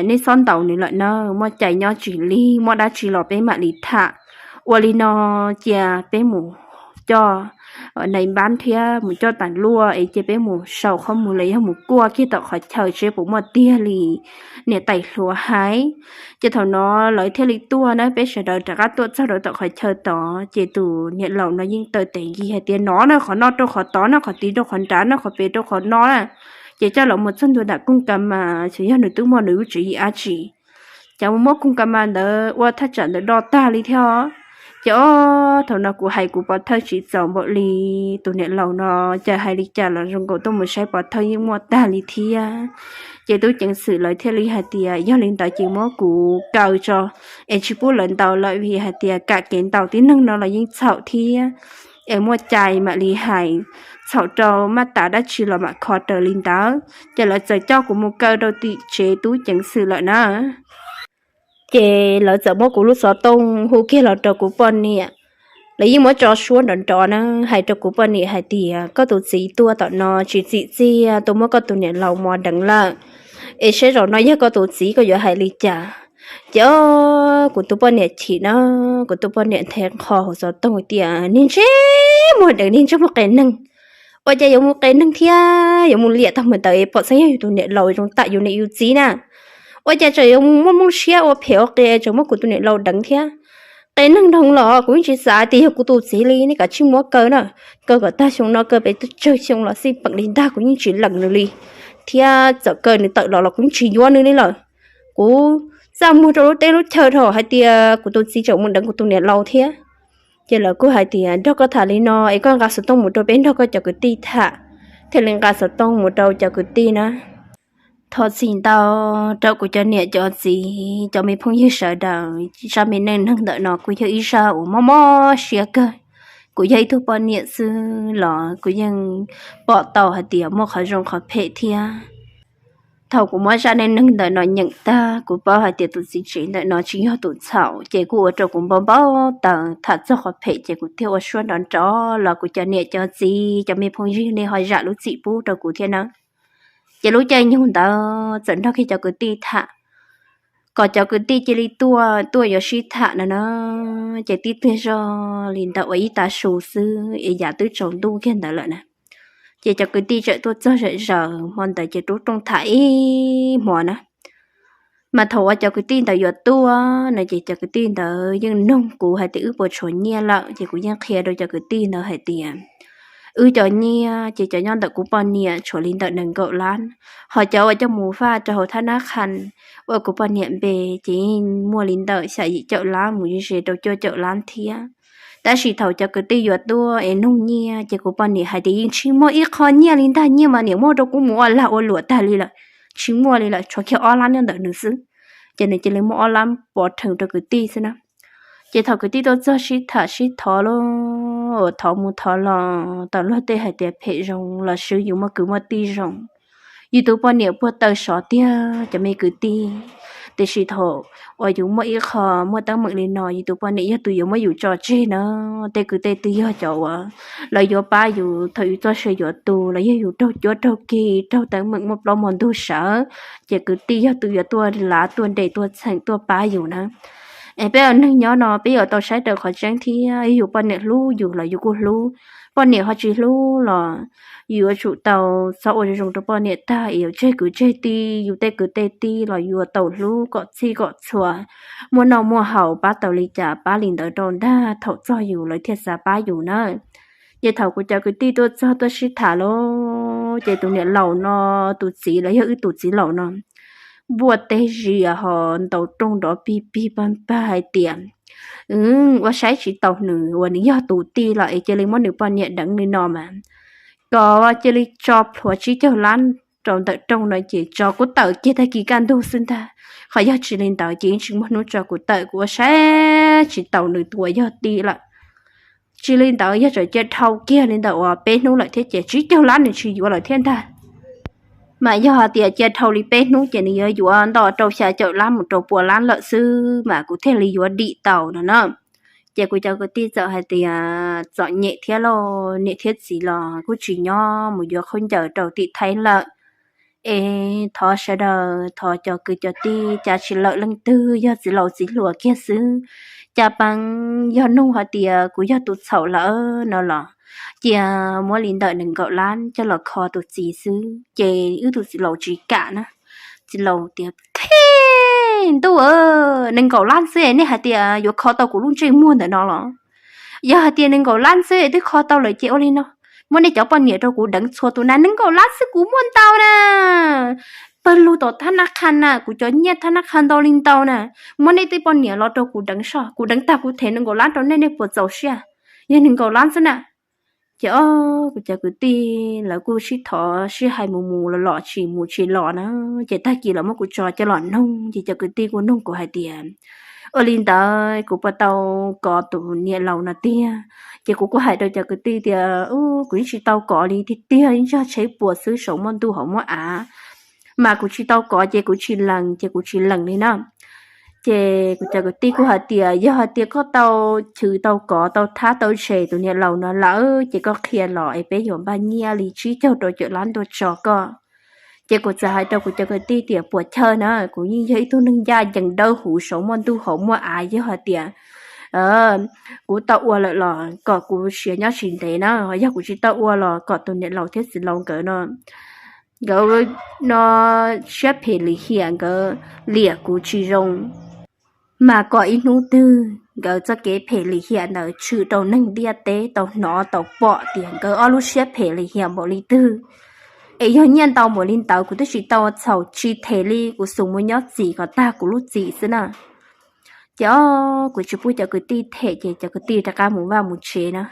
nej txhob ntaus nws lawm na, muaj cai nyob tsis lig, muaj dab tsi los peb mam li tham. Ua li no, cia peb mus coj nais npab thiab mus coj tas luaj es cia peb mus sau qhov muag los yog mus kuaj kiag tom qhov chaw seb puas muaj tiag li niam tais hluas hais. Ces thaum no lawv thiaj li tuaj na, peb sawv daws rov qab tuaj txog rau tom qhov chaw tod, ces tus niam laus no yeej taw tes nkig hais tias no na, qhov no rau qhov tod na, qhov tid rau qhov nrad na, qhov pem rau qhov no na. Ces coj los mus txog ntua nram koog ka mas xyov yog nws twb muaj nws lub tswv yim dab tsi, ces mus muab koog ka mas ntawd ua thaj tsam ntawd do tag li thiab. Ces o, thaum no kuv hais kuv pov thawj tsis txaus npaum li, tus niam laus no cas hais li cas los zoo nkaus tuaj mus saib pov thawj yeej muaj tag li thiab. Ces tub ceev xwm lawv thiaj li hais tias yog li ntawd ces muab kuv kaw tso, es tsis pub lawv ntaus lawm vim hais tias kam kev ntaus tib neeg no los yeej txhaum thiab, es muaj cai mam li hais, txhaum rau maj tas dab tsi los mam kho raws li ntawd. Ces lawv txawm coj kuv mus kaw rau tim tsev tub ceev xwm lawm na. Ces lawv txawm muab kuv lub xov tooj hu kiag los rau kuv poj niam. Lawv yeej muab tso suab nrov nrov na, hais rau kuv poj niam hais tias koj tus txiv tuaj tom no tsis txim txiaj tuaj muab koj tus niam laus mos deev lawm, es saib zaum no yog koj tus txiv koj yuav hais li cas. Ces o, kuv tus poj niam chim na, kuv tus poj niam nthe nqho hauv xov tooj tias niag ntsej muag deev, niag ntsej muag qias neeg. Ua cas yuav mus qias neeg thiab yuav mus liam tag mus ntawd, pom xeeb yog yus tus niam laus zoo tam yus niam yus txiv na. Ua cas tseem yuav mus muaj mooj siab ua phem ua qias tseem muab kuv tus niam laus deev thiab? Qias neeg dhau los kuv yeej tsis xav tias yog kuv tus txiv li, nej kav tsij muab kaw na. Kaw kom tag xyoo no, kaw pes tsawg xyoo los xij peem li ntag kuv yeej tsis lees nws li, thiab txawm kaw nws tawm los los kuv yeej tsis yuav nws li lawm. Kuv txaj muag rau lub teb lub chaw dhau hais tias kuv tus txiv tseem mus deev kuv tus niam laus thiab. Ces lawv kuj hais tias nrog koj tham li no es koj nqa xov tooj mus rau peb nrog koj cov kwv tij tham. Thiaj li nqa xov tooj mus rau cov kwv tij na. Thov txim ntau rau kuv cov niam cov txiv, cov me phooj ywg sawv daws, zaj me neej neeg ntawm no kuj yog ib zaj uas mob mob siab kawg. Kuv yog ib tug poj niam xwb los kuv yeej pom tau hais tias muaj qhov zoo qhov phem thiab. Thaum kuv muab zaj neej neeg ntawm no nyeem tag, kuv paub hais tias tus txiv tsev ntawm no tsis yog tus txhaum, ces kuj ua rau kuv npau npau taws. Tham txog qhov phem ces kuv thiaj ua suab nrov nrov los kuv cov niam cov txiv, cov me phooj ywg nej ho zam lub txim pub rau kuv thiab nawb. Ces lub caij nyoog ntawd txawm nrog kiag cov kwv tij tham, kom cov kwv tij cia li tuaj, tuaj yuav sib tham no na. Ces tib pliag zog li ntawm ua ib tav su xwb es yam twb tsaus ntuj kiag ntawd lawm na. Ces cov kwv tij txawm tuaj txog zom zaws, hmo ntawd ces rub rooj tham ib hmo na. Mas thaum uas cov kwv tij ntawd yuav tuaj no ces cov kwv tij ntawd yeej nug kuv hais tias wb puas tshuav nyiaj lawm, ces kuv yeej qhia rau cov kwv tij ntawd hais tias wb cov nyiaj ces cov nyob ntawm kuv poj niam tshuav li ntawm nees nkaum lab, ho cov uas coj mus faj rau hauv thab nab qha uas kuv poj niam npe ces yeej muaj li ntawm xya yim caum lab mus ze ze rau cuaj caum lab thiab. Tab sis thaum cov kwv tij yuav tuaj es nug nyiaj ces kuv poj niam hais tias yeej tsis muaj ib qho nyiaj li ntag, nyiaj mas niam muab rau kuv mus ua lag ua luam tag li lawm, tsis muaj li lawm, tshuav kiag ob lab nyob ntawm nws xwb. Ces nws cia li muab ob lab pov rhees rau kwv tij xwb na. Ces thaum kwv tij tuaj txog sib tham sib thov los, thov mus thov los, tau luag tej hais tias phem zoo los swb yus muaj kwv muaj tij zoo. Yus tus poj niam puag taw sov tiag cov me kwv tij. Tiam sis thaum uas yus muaj ib qho muaj teeb meem li no, yus tus poj niam yog tus yuav muab yus tso tseg na. Tej kwv tej tij yog cov uas lawv yuav pab yus thaum yus txoj sia yuav tu, los yog yus raug cuab raug kig raug teeb meem muaj plaub muaj ntug sawv, ces kwv tij yog tus yuav tuaj lav tuaj nres tuaj txheem tuaj pab yus na. Es peb ua neeg nyob no peb yuav tau saib raws qhov tseeb thiab, yog yus poj niam hlub yus los yus kuj hlub, poj niam ho tsis hlub los yus yuav tsum tau txhob ua zoo zoo rau poj niam tag es yuav tseg kwv tseg tij, yus tej kwv tej tij los yuav tau hlub kom txhij kom txhua, muaj noj muaj haus pab tau li cas pab li ntawd rau ntag, thaum txog yus lawv thiaj xav pab yus na. Ces thaum kuv cov kwv tij tuaj txog tuaj sib tham lawm ces tus niam laus no, tus txiv los yog wb tus txiv laus no, npuaj teg zias ho ntaus rooj nrov pig pig pag pag hais tias ua saib tsis taus nws uas nws yog tus tij los es cia li muab nws poj niam deev li no mas, kom cia li tso plhuav tsib caug lab rau ntawm rooj no ces tso kuv tawm kiag tag kis kaj ntug xwb ntag. Qhov yog tsis li ntawd ces yeej tsis muaj hnub tso kuv tawm, kuv ua saib tsis taus nws tus uas yog tij lawm. Tsis li ntawd yog tseem cia dhau kiag li ntawm uas peb hnub lawm thiab ces tsib caug lab nws tsis yuav lawm thiab ntag. Mas yog hais tias cia dhau li peb hnub ces nws yuav yuav ntau rau xya caum lab mus rau pua lab lawm xwb mas kuv thiaj li yuav dim tau no na. Ces kuv cov kwv tij txawm hais tias txom nyem thiab lauj, niam thiab txiv los kuj tsis nyob, mus yuav khaub ncaws rau tim Thaib lawm. Es thov sawv daws, thov cov kwv cov tij, cas tsis lawm leej twg, yog txiv laus txiv hluas kiag xwb. Cas peev yog nug hais tias kuv yog tus txhaum lawm no los cia muab li ntawm nees nkaum lab coj los kho tus txiv xwb, ces wb tus txiv laus tsis kam na. Txiv laus tias, Thib ntuj, nees nkaum lab xwb nej hais tias yuav kho tau kuv lub ntsej muag ntawm no los? Yog hais tias nees nkaum lab xwb twb kho tau lawm ces ua li no, muab nej cov poj niam rau kuv deev txhua tus na, nees nkaum lab xwb kuv muaj ntau na. Pawg lug tom thab nab qha na, kuv cov nyiaj thab nab qha ntau li ntau na. Muab nej tej poj niam los rau kuv deev soj, kuv deev tag kuv them nees nkaum lab rau nej, nej puas txaus siab? Yog nees nkaum lab xwb na. Ces o, kuv cov kwv tij lawv kuj sib thov sib hais mus mus los los tsis mus tsis los na. Ces tag kis los muab kuv tso coj los noog ces cov kwv tij kuj noog kuv hais tias, Ua li ntawd kuv puas tau kov tus niam laus no tiag? Ces kuv kuj hais rau cov kwv tij tias, Kuv yeej tsis tau kov li tiag tiag, yeej tsheb puas xwb, saum muaj ntuj hauv muaj av, mas kuv tsis tau kov ces kuv tsis lees, ces kuv tsis lees li na. Ces kuv cov kwv tij kuj hais tias yog hais tias koj tau chwv tau kov tau thab tau tshem tus niam laus no lawm ces koj qhia los es peb yuav npaj nyiaj li tsib caug rau caum lab ntua tso koj. Ces kuv txawm hais rau kuv cov kwv tij tias puas chawj na, kuv yeej yog ib tug neeg ncaj ncees dawb huv saum muaj ntuj hauv muaj av, yog hais tias kuv tau ua lawm los kom kuv siav nyob tsis ntev na, yog kuv tsis tau ua los kom tus niam laus thiab txiv laus nkawd no, nkawd no siab phem lim hiam, nkawd liam kuv tsis zoo. Mas kom ib hnub twg nkawd txoj kev phem lim hiam ntawd tshwm rau neeg ntiaj teb tau hnov tau pom tias nkawd ob lub siab phem lim hiam npaum li twg. Es yog nyiaj ntau npaum li ntawd kuv twb tsis tau txhaum tsis them li, kuv xum mus nyob txim kom tag kuv lub txim xwb na. Ces o, kuv tsis pub cov kwv tij them ces cov kwv tij rov qab mus vaj mus tsev na.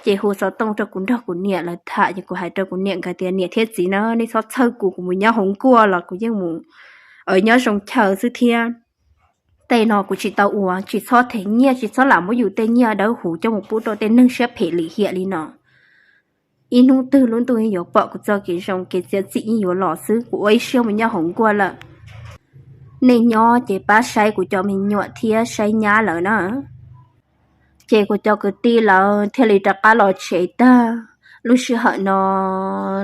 Ces hu xov tooj rau kuv nrog kuv niam lawv tham, ces kuv hais rau kuv niam nkawd tias niam thiab txiv na, nej txhob txhawj kuv, kuv mus nyob hauv nkuaj los kuv yeej mus nyob zoo chaw xwb thiab. Tej no kuv tsis tau ua, tsis txhob them nyiaj, tsis txhob lam muab yus tej nyiaj dawb huv coj mus pub rau tej neeg siab phem lim hiam li no. Ib hnub twg lub ntuj yeej yuav pom kuv txoj kev zoo, kev txiav txim yeej yuav los xwb, kuv ua ib siab mus nyob hauv nkuaj lawm. Nej nyob ces pab saib kuv cov me nyuam thiab saib nyab lawm na. Ces kuv cov kwv tij lawv thiaj li rov qab los tsev tag. Lub sij hawm no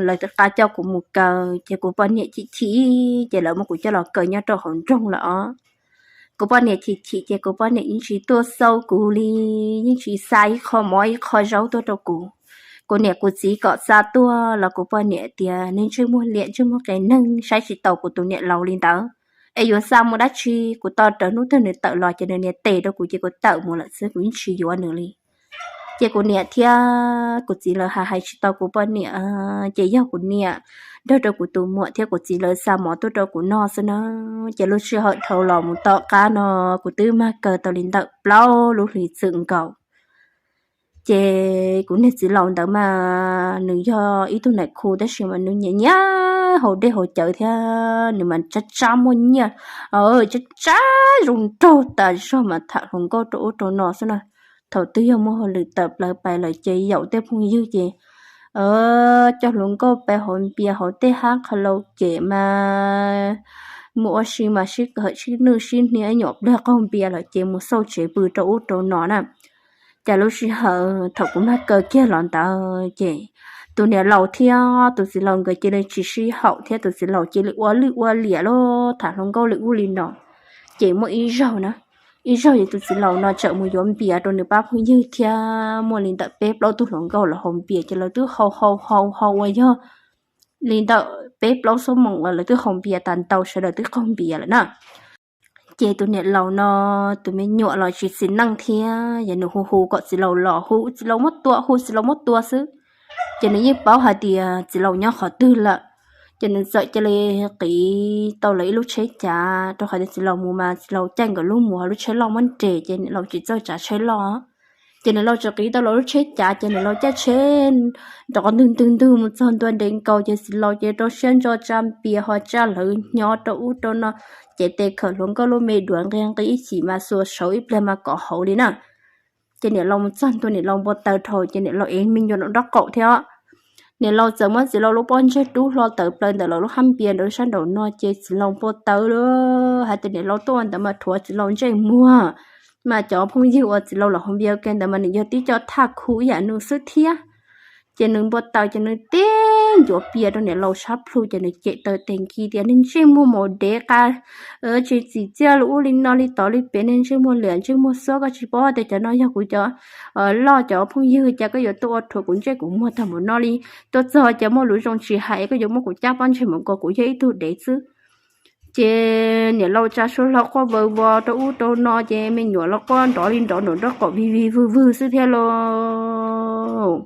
lawv rov qab coj kuv mus kaw, ces kuv poj niam chim chim, ces lawv muab kuv coj los kaw nyob rau hauv nroog lawm os. Kuv poj niam chim chim ces kuv poj niam yeej tsis tuaj xauj kuv li, yeej tsis xa ib qho mov ib qho zaub tuaj rau kuv. Kuv niam kuv txiv kom xa tuaj los kuv poj niam tias nej ntsej muag liam ntsej muag qias neeg saib tsis taus kuv tus niam laus li ntawd, es yuav xa mus dab tsi? Kuv tos rawv hnub twg nws tawm los ces nws nias tes rau kuv ces kuv tawm mus lawm xwb, kuv yeej tsis yuav nws li. Ces kuv niam thiab kuv txiv lawv hais hais tsis tau kuv poj niam, ces yog kuv niam nrog rau kuv tus muam thiab kuv txiv lawv xa mov tuaj rau kuv noj xwb na. Ces lub sij hawm dhau los mus tom qab no kuv twb mag kaw tau li ntawm plaub lub hlis txwm nkaus. Ces kuv niag txiv laus ntawd mas nws yog ib tug nam khu tab sis mas nws nyiam nyiam haus dej haus cawv thiab nws mas tsab tsab muaj nyiaj, tsab tsab zoo nraug tas zog mas tham hluas nkauj rau ub rau no xwb na. Thaum twg yog muaj hauj lwm tawm plaws pais lawm ces yaum tej phooj ywg ces coj hluas nkauj pais hauv npias hauv tej hab qhov laus ces mas mus ua si mas sib kawm sib nwj sib hnia ib nyuam pliag qaug npias lawm ces mus xauj tsev pw rau ub rau no na. Cas lub sij hawm thaum kuv mag kaw kiag los ntawd ces tus niam laus thiab tus txiv laus nkawd cia li tsis sib haum thiab tus txiv laus cia li ua lwj ua liam los tham hluas nkauj li ub li no. Ces muaj ib zaug na, ib zaug ces tus txiv laus no tseem mus yuav npias rau nws pab phooj ywg thiab muaj li ntawm peb plaub tug hluas nkauj los haus npias ces lawv twb haus haus haus haus ua yog li ntawm peb plaub xuab moos uas lawv twb haus npias tas ntau sawv daws twb qaug npias lawm na. Ces tus niam laus no tus me nyuam los tsis txiv neej thiab, ces nws hu hu kom txiv laus los, hu txiv laus muab tua, hu txiv laus muab tua xwb. Ces nws yeej paub hais tias txiv laus nyob qhov twg lawm. Ces nws txawm cia li qiv tau lawv ib lub tsheb cav, rau qhov tias txiv laus mus mas txiv laus caij nkawd lub mus, lub tsheb loj muab nres ces niam laus tsis txawj tsav tsheb loj. Ces niam laus txawm qiv tau lawv lub tsheb cav ces niam laus caij tsheb nrov ntwg ntwg ntwg mus txog ntua nres nkaus ces txiv laus ces rau siab ntso tsa npias ho tsa lawv nyob rau ub rau no, ces tes khawm hluas nkauj lub me duav nqi nqi ib chim mas xuas saud ib pliag mas kov hauv li na. Ces niam laus mus txog ntua niam laus npau taws dhau ces niam laus ev me nyuam nraub qaum thiab. Niam laus txawm muab txiv laus lub pob ntseg rub hlo tawm plaws ntawm lawv lub hab npias nraud sab nraum no ces txiv laus npau taws lawm hais tias niam laus tuaj ntawd mas rhuav txiv laus ntsej muag. Mas cov phooj ywg uas txiv laus los haus npias ua ke ntawd mas nws yog tib co thaj khu ib yam nws xwb thiab. Ces nws npau taws ces nws tib ncuav pias rau niam laus sab plhu ces nws cem taw tes nki tias niag ntsej muag maum dev qa tsis txim txiaj li ub li no li tod li pem, niag ntsej muag liam ntsej muag xuab, koj tsis paub tias cov no yog kuv cov loj cov phooj ywg, cas koj yuav tuaj ua rhuav kuv ntsej kuv muag tag npaum no li. Tuaj txog ces muaj lus zoo tsis hais, koj yuav muab kuv cab pob ntseg mus nkaus, kuv yog ib tug dev xwb. Ces niam laus tsa suab hlo quaj vawv vos rau ub rau no ces me nyuam los quaj nrov li nrov nraum nraub qaum vig vig vwg vwg xwb thiab lauj.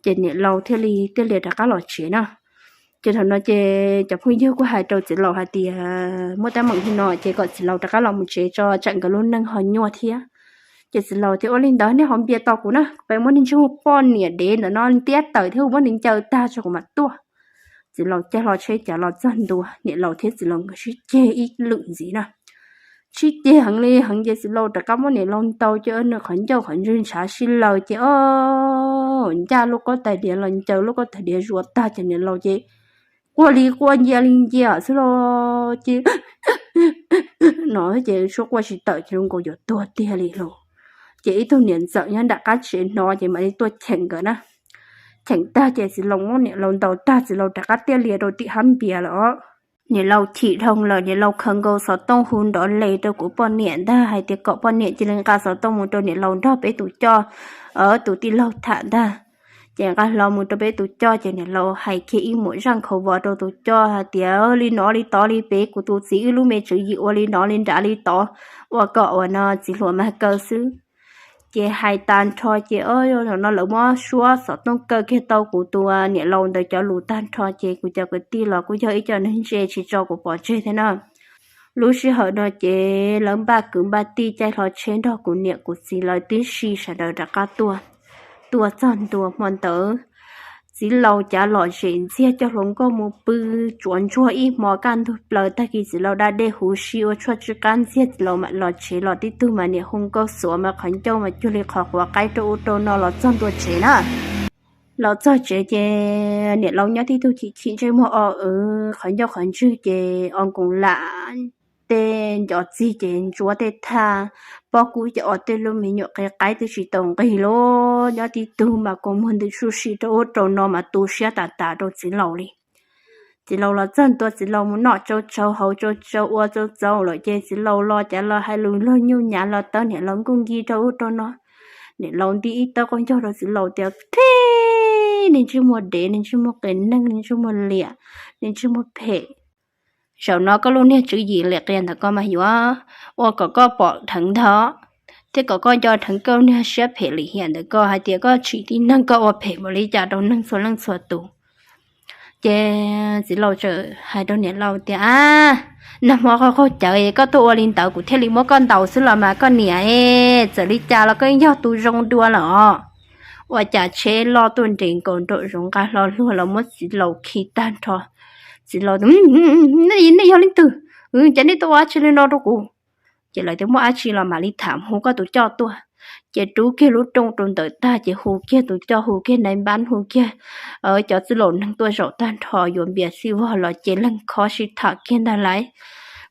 Ces niam laus thiaj li thiaj li rov qab los tsev na. Ces thaum no ces cov phooj ywg kuj hais rau txiv laus hais tias muaj teeb meem li no ces kom txiv laus rov qab los mus tsev tso tsam nkawd lub neej ho nyuaj thiab. Ces txiv laus tias ua li ntawd nej ho npias tos kuv na, kuv pais muab niag ntsej muag poj niam dev ntawm no ntiab tawm thiab kuv muab nws ncaws tag tso kuv mam tuaj. Txiv laus caij hlo tsheb cav los txog ntua, niam laus thiab txiv laus nkawd sib ceg ib lwm ntxiv na. Sib ceg heev li heev ces txiv laus rov qab muab niam laus ntaus ces nws qhov ncauj qhov ntswg ntshav sib laws ces o, ncaj lub koj tais diav los ncaws lub koj tais diav zuav tag ces niam laus ces quaj li quaj ncia li ncia xwb los ces no ces suab quaj tsis tawm ces zoo nkaus yuav tuag tiag li lauj. Ces ib tug niam ntxawm nyob nram qab tsev hnov ces mam li tuaj cheem nkawd na. Cheem tag ces txiv laus muab niam laus ntaus tag, txiv laus rov qab tiaj lias rau tim hab npias lawm os. Niam laus chim dhau lawm, niam laus khaws nkaus xov tooj hu nrov les rau kuv poj niam ntag hais tias kom poj niam cia li nqa xov tooj mus rau niam laus nrog peb tus coj, tus tij laug tham ntag. Ces nqa hlo mus rau peb tus coj ces niam laus hais kiag ib muam zaj nkhaus vos rau tus coj hais tias li no li tod li pem, kuv tus txiv wb lub me tswv yim ua li no li nrad li tod, ua kom ua no txiv hluas mag kaw xwb. Ces hais tag nrho ces o, no lawv muab suab xov tooj kaw kiag tau kuv tus niam laus ntawd cov lus tag nrho ces kuv cov kwv tij los kuj yog ib co neeg ntse tsis tso kuv pov tseg thiab na. Lub sij hawm no ces lawv npaj kwv npaj tij caij hlo tsheb nrog kuv niam kuv txiv lawv tib si sawv daws rov qab tuaj. Tuaj txog ntua hmo ntawd, txiv laus cav lom zem ntxiag coj hluas nkauj mus pw tsuav ntsuag ib hmo kaj ntug plaws, tag kis txiv laus da dej huv si ua tshuaj tsw qab ntxiag, txiv laus mam los tsev los tib tug mas niam hu nkauj xuav mas qhov ncauj mas cuag li qhov quav qaib rau ub rau no los txog ntua tsev na. Los txog tsev ces niam laus nyob tib tug chim chim ntsej muag o w qhov ncauj qhov ntswg ces o nkoos lam tej ncov txig ces ntsuab tej thaj pob kub ces o tej lub me nyuam qe qaib twb tsis tau nqig lawm, nyob tib tug mas kua muag ntws suj si rau ub rau no mas tu siab tas tas rau txiv laus li. Txiv laus los txog ntua txiv laus mus noj tsau tsau haus tsau tsau ua tsau txaus lawm ces txiv laus los cav los hais lus luag nyuj nyav los tawb niam laus nkuj nki rau ub rau no. Niam laus nti ib tawb qaub ncaug rau txiv laus tias, Phem! Niag ntsej muag dev, niag ntsej muag qias neeg, niag ntsej muag liam, niag ntsej muag phem. Zaum no koj lub niag tswv yim liam qias ntawm koj mas yuav ua kom koj pom dheev ntag thiab kom koj nco dheev koj niag siab phem lim hiam ntawm koj hais tias koj tsim tib neeg koj ua phem npaum li cas rau neeg txhua leej txhua tus. Ces txiv laus txawm hais rau niam laus tias, A, nag hmo qaug qaug cawv koj tuaj ua li ntawd kuv thiaj li muab koj ntaus xwb los mas koj niam, txawm li cas los koj yeej yog tus zoo dua lawm os. Ua cas tsheb loj tuaj nres nkaus nraum zoov nqa hlo luag los muab txiv laus khi tag nrho. Txiv laus, Nej yog leej twg? Cas nej tuaj ua dab tsi li no rau kuv? Ces lawv tias, Muaj dab tsi los mam li tham, hu koj tus coj tuaj. Ces rub kiag lub rooj rau ntawm tag ces hu kiag tus coj, hu kiag nais npab, hu kiag cov txwj laus neeg tuaj zaum tag nrho yuav npias xij vog los ces leeg khob sib tham kiag ntag lauj.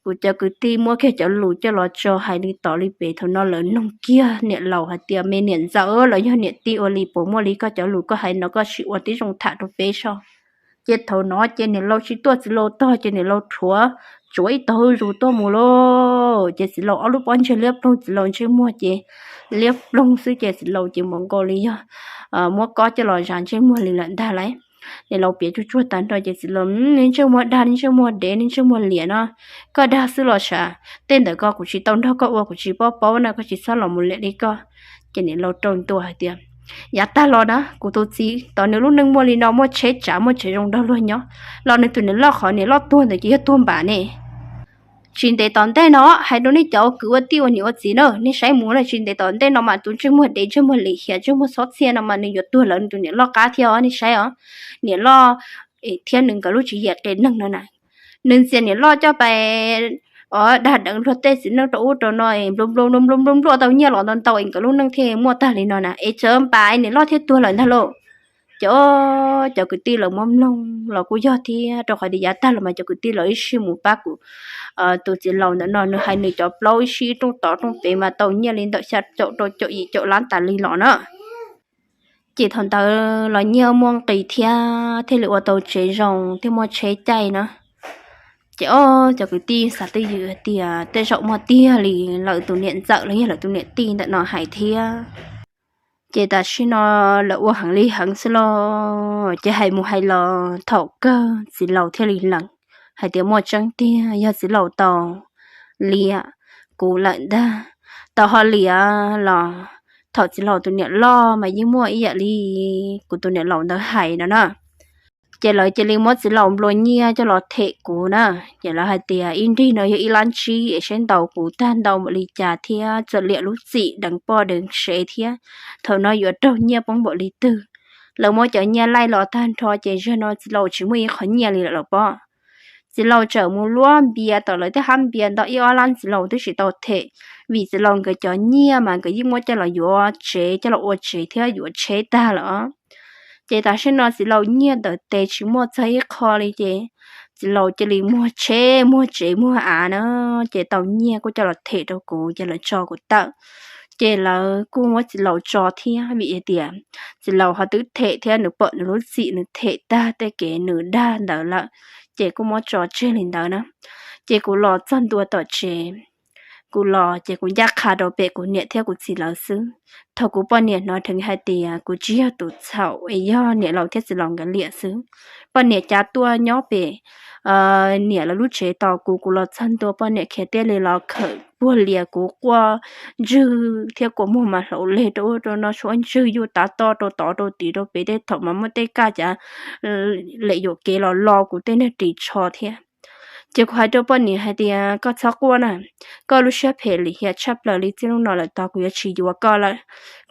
Kuv cov kwv tij muab kiag cov lus coj los tso hais li tod li pem, thaum no lawv nug kiag niam laus hais tias, Me niam ntxawm los yog niam tij, ua li puas muaj li koj cov lus koj hais no, koj sim ua tib zoo tham rau peb soj. Ces thaum no ces niam laus tsis tuaj txiv laus tog ces niam laus rhuav tsuav ib tog zuj zus tuaj mus lauj. Ces txiv laus ob lub pob ntseg liab ploog, txiv laus ntsej muag ces liab ploog xwb ces txiv laus ces mus nkaus li yog muab kob coj los zas ntsej muag li lawm ntag lauj. Niam laus piav tsuag tsuag tag nrho ces txiv laus, Niag ntsej muag dag, niag ntsej muag dev, niag ntsej muag liam no, koj dag xwb los sav? Tej ntawm ko kuv tsis tau nrog koj ua, kuv tsis paub paub na, koj tsis txhob los mus liam li koj. Ces niam laus rau ntua hais tias, Yav tag los na, kuv tus txiv tod nws lub neej muaj li no, muaj tsheb tsav muaj tsev zoo nrog luag nyob, los nws tus niam loj qhov niam loj tuag ntawd ces yog tuag npam ne. Tsis ntev tom ntej no, hais rau nej cov ua kwv ua tij ua niam ua txiv na, nej saib mus na, tsis ntev tom ntej no mas tus ntsej muag dev, ntsej muag lim hiam, ntsej muag txhob txhiaj no mas nws yuav tuag lawv nws tus niam loj qab thiab os, nej saib os. Niam loj thiab nws nkawd lub tswv yim qias neeg no na, nws ntxias niam loj coj pais dag deev luag tej txiv neej rau ub rau no, nplua nplua nplua nplua nplua tau nyiaj los ntau ntau es nkawd lub neej thiaj muaj tag li no na, es txawm npam niam loj thiaj tuag lawm ntag lauj. Ces cov kwv tij lawv muab mloog los kuj yog thiab, rau qhov tias yav tag los mas cov kwv tij lawv ib sij mus pab kuv tus txiv laus ntawm no, nws hais nws cov plaub ib sij rooj tod rooj pem mas tau nyiaj li ntawm xya caum rau caum yim caum lab tas li los na. Ces thaum ntawd los nyiaj muaj nqis thiab, thiaj li ua tau tsev zoo thiab muaj tsheb caij na. Ces o, cov kwv tij xav twj ywm hais tias tej zaum muaj tiag li, lawv tus niam ntxawm los yog lawv tus niam tij ntawm no hais thiab. Ces tam sim no lawv ua heev li heev xwb los ces hais mus hais los thaum kawg txiv laus thiaj li lees hais tias muaj tseeb tiag, yog txiv laus tau liam kuv lawm ntag. Tau ho liam los thaum txiv laus tus niam loj mas yeej muaj ib yam li kuv tus niam laus ntawd hais no na. Ces lawv cia li muab txiv laus nplua nyiaj coj los them kuv na. Ces lawv hais tias ib nrig no yog ib lab tsib es saib ntaus kuv tag ntau npaum li cas thiab txawm liam lub txim deev poj deev sev thiab, thaum no yuav raug nyiaj poob npaum li twg. Lawv muab cov nyiaj laij los tag nrho ces zaum no txiv laus tsis muaj ib qho nyiaj li lawm los pob. Txiv laus txawm mus luab npias tom lawv tej hab npias ntau ib ob lab, txiv laus twb tsis tau them, vim txiv laus nkawd cov nyiaj mas nkawd yeej muab coj los yuav tsev, coj los ua tsev thiab yuav tsheb tag lawm. Ces tam sim no txiv laus nyiaj ntawm tes tsis muaj txog ib qho li ces txiv laus cia li muag tsheb muag tsev muag av na, ces tau nyiaj kuj coj los them rau kuv ces lawv tso kuv tawm. Ces lawv kuj muab txiv laus tso thiab vim hais tias txiv laus ho twb them thiab nws pom nws lub txim nws them tag tej kev nws dag ntawd lawm, ces kuj muab tso tseg li ntawd na. Ces kuv los txog ntua tom tsev, kuv los ces kuv ncaj qha rau pem kuv niam thiab kuv txiv lawv xwb. Thaum kuv poj niam hnov dheev hais tias kuv tsis yog tus txhaum es yog niam laus thiab txiv laus nkawd liam xwb. Poj niam cav tuaj nyob pem niam lawv lub tsev tos kuv, kuv los txog ntua poj niam khiav tiaj li los khawm puag lias kuv quaj ntswg thiab kua muag mas hlaus leg rau ub rau no, suab ntswg yuj tav toj rau tod rau tid rau pem tej thaum mas muaj tej kaj cav lem yuam kev los lo kuv tej niag ris tsho thiab. Ces kuv hais rau poj niam hais tias koj txhob quaj na, koj lub siab phem lim hiam tshaj plaws li, txij hnub no lawm tod kuv yuav tsis yuav koj lawm.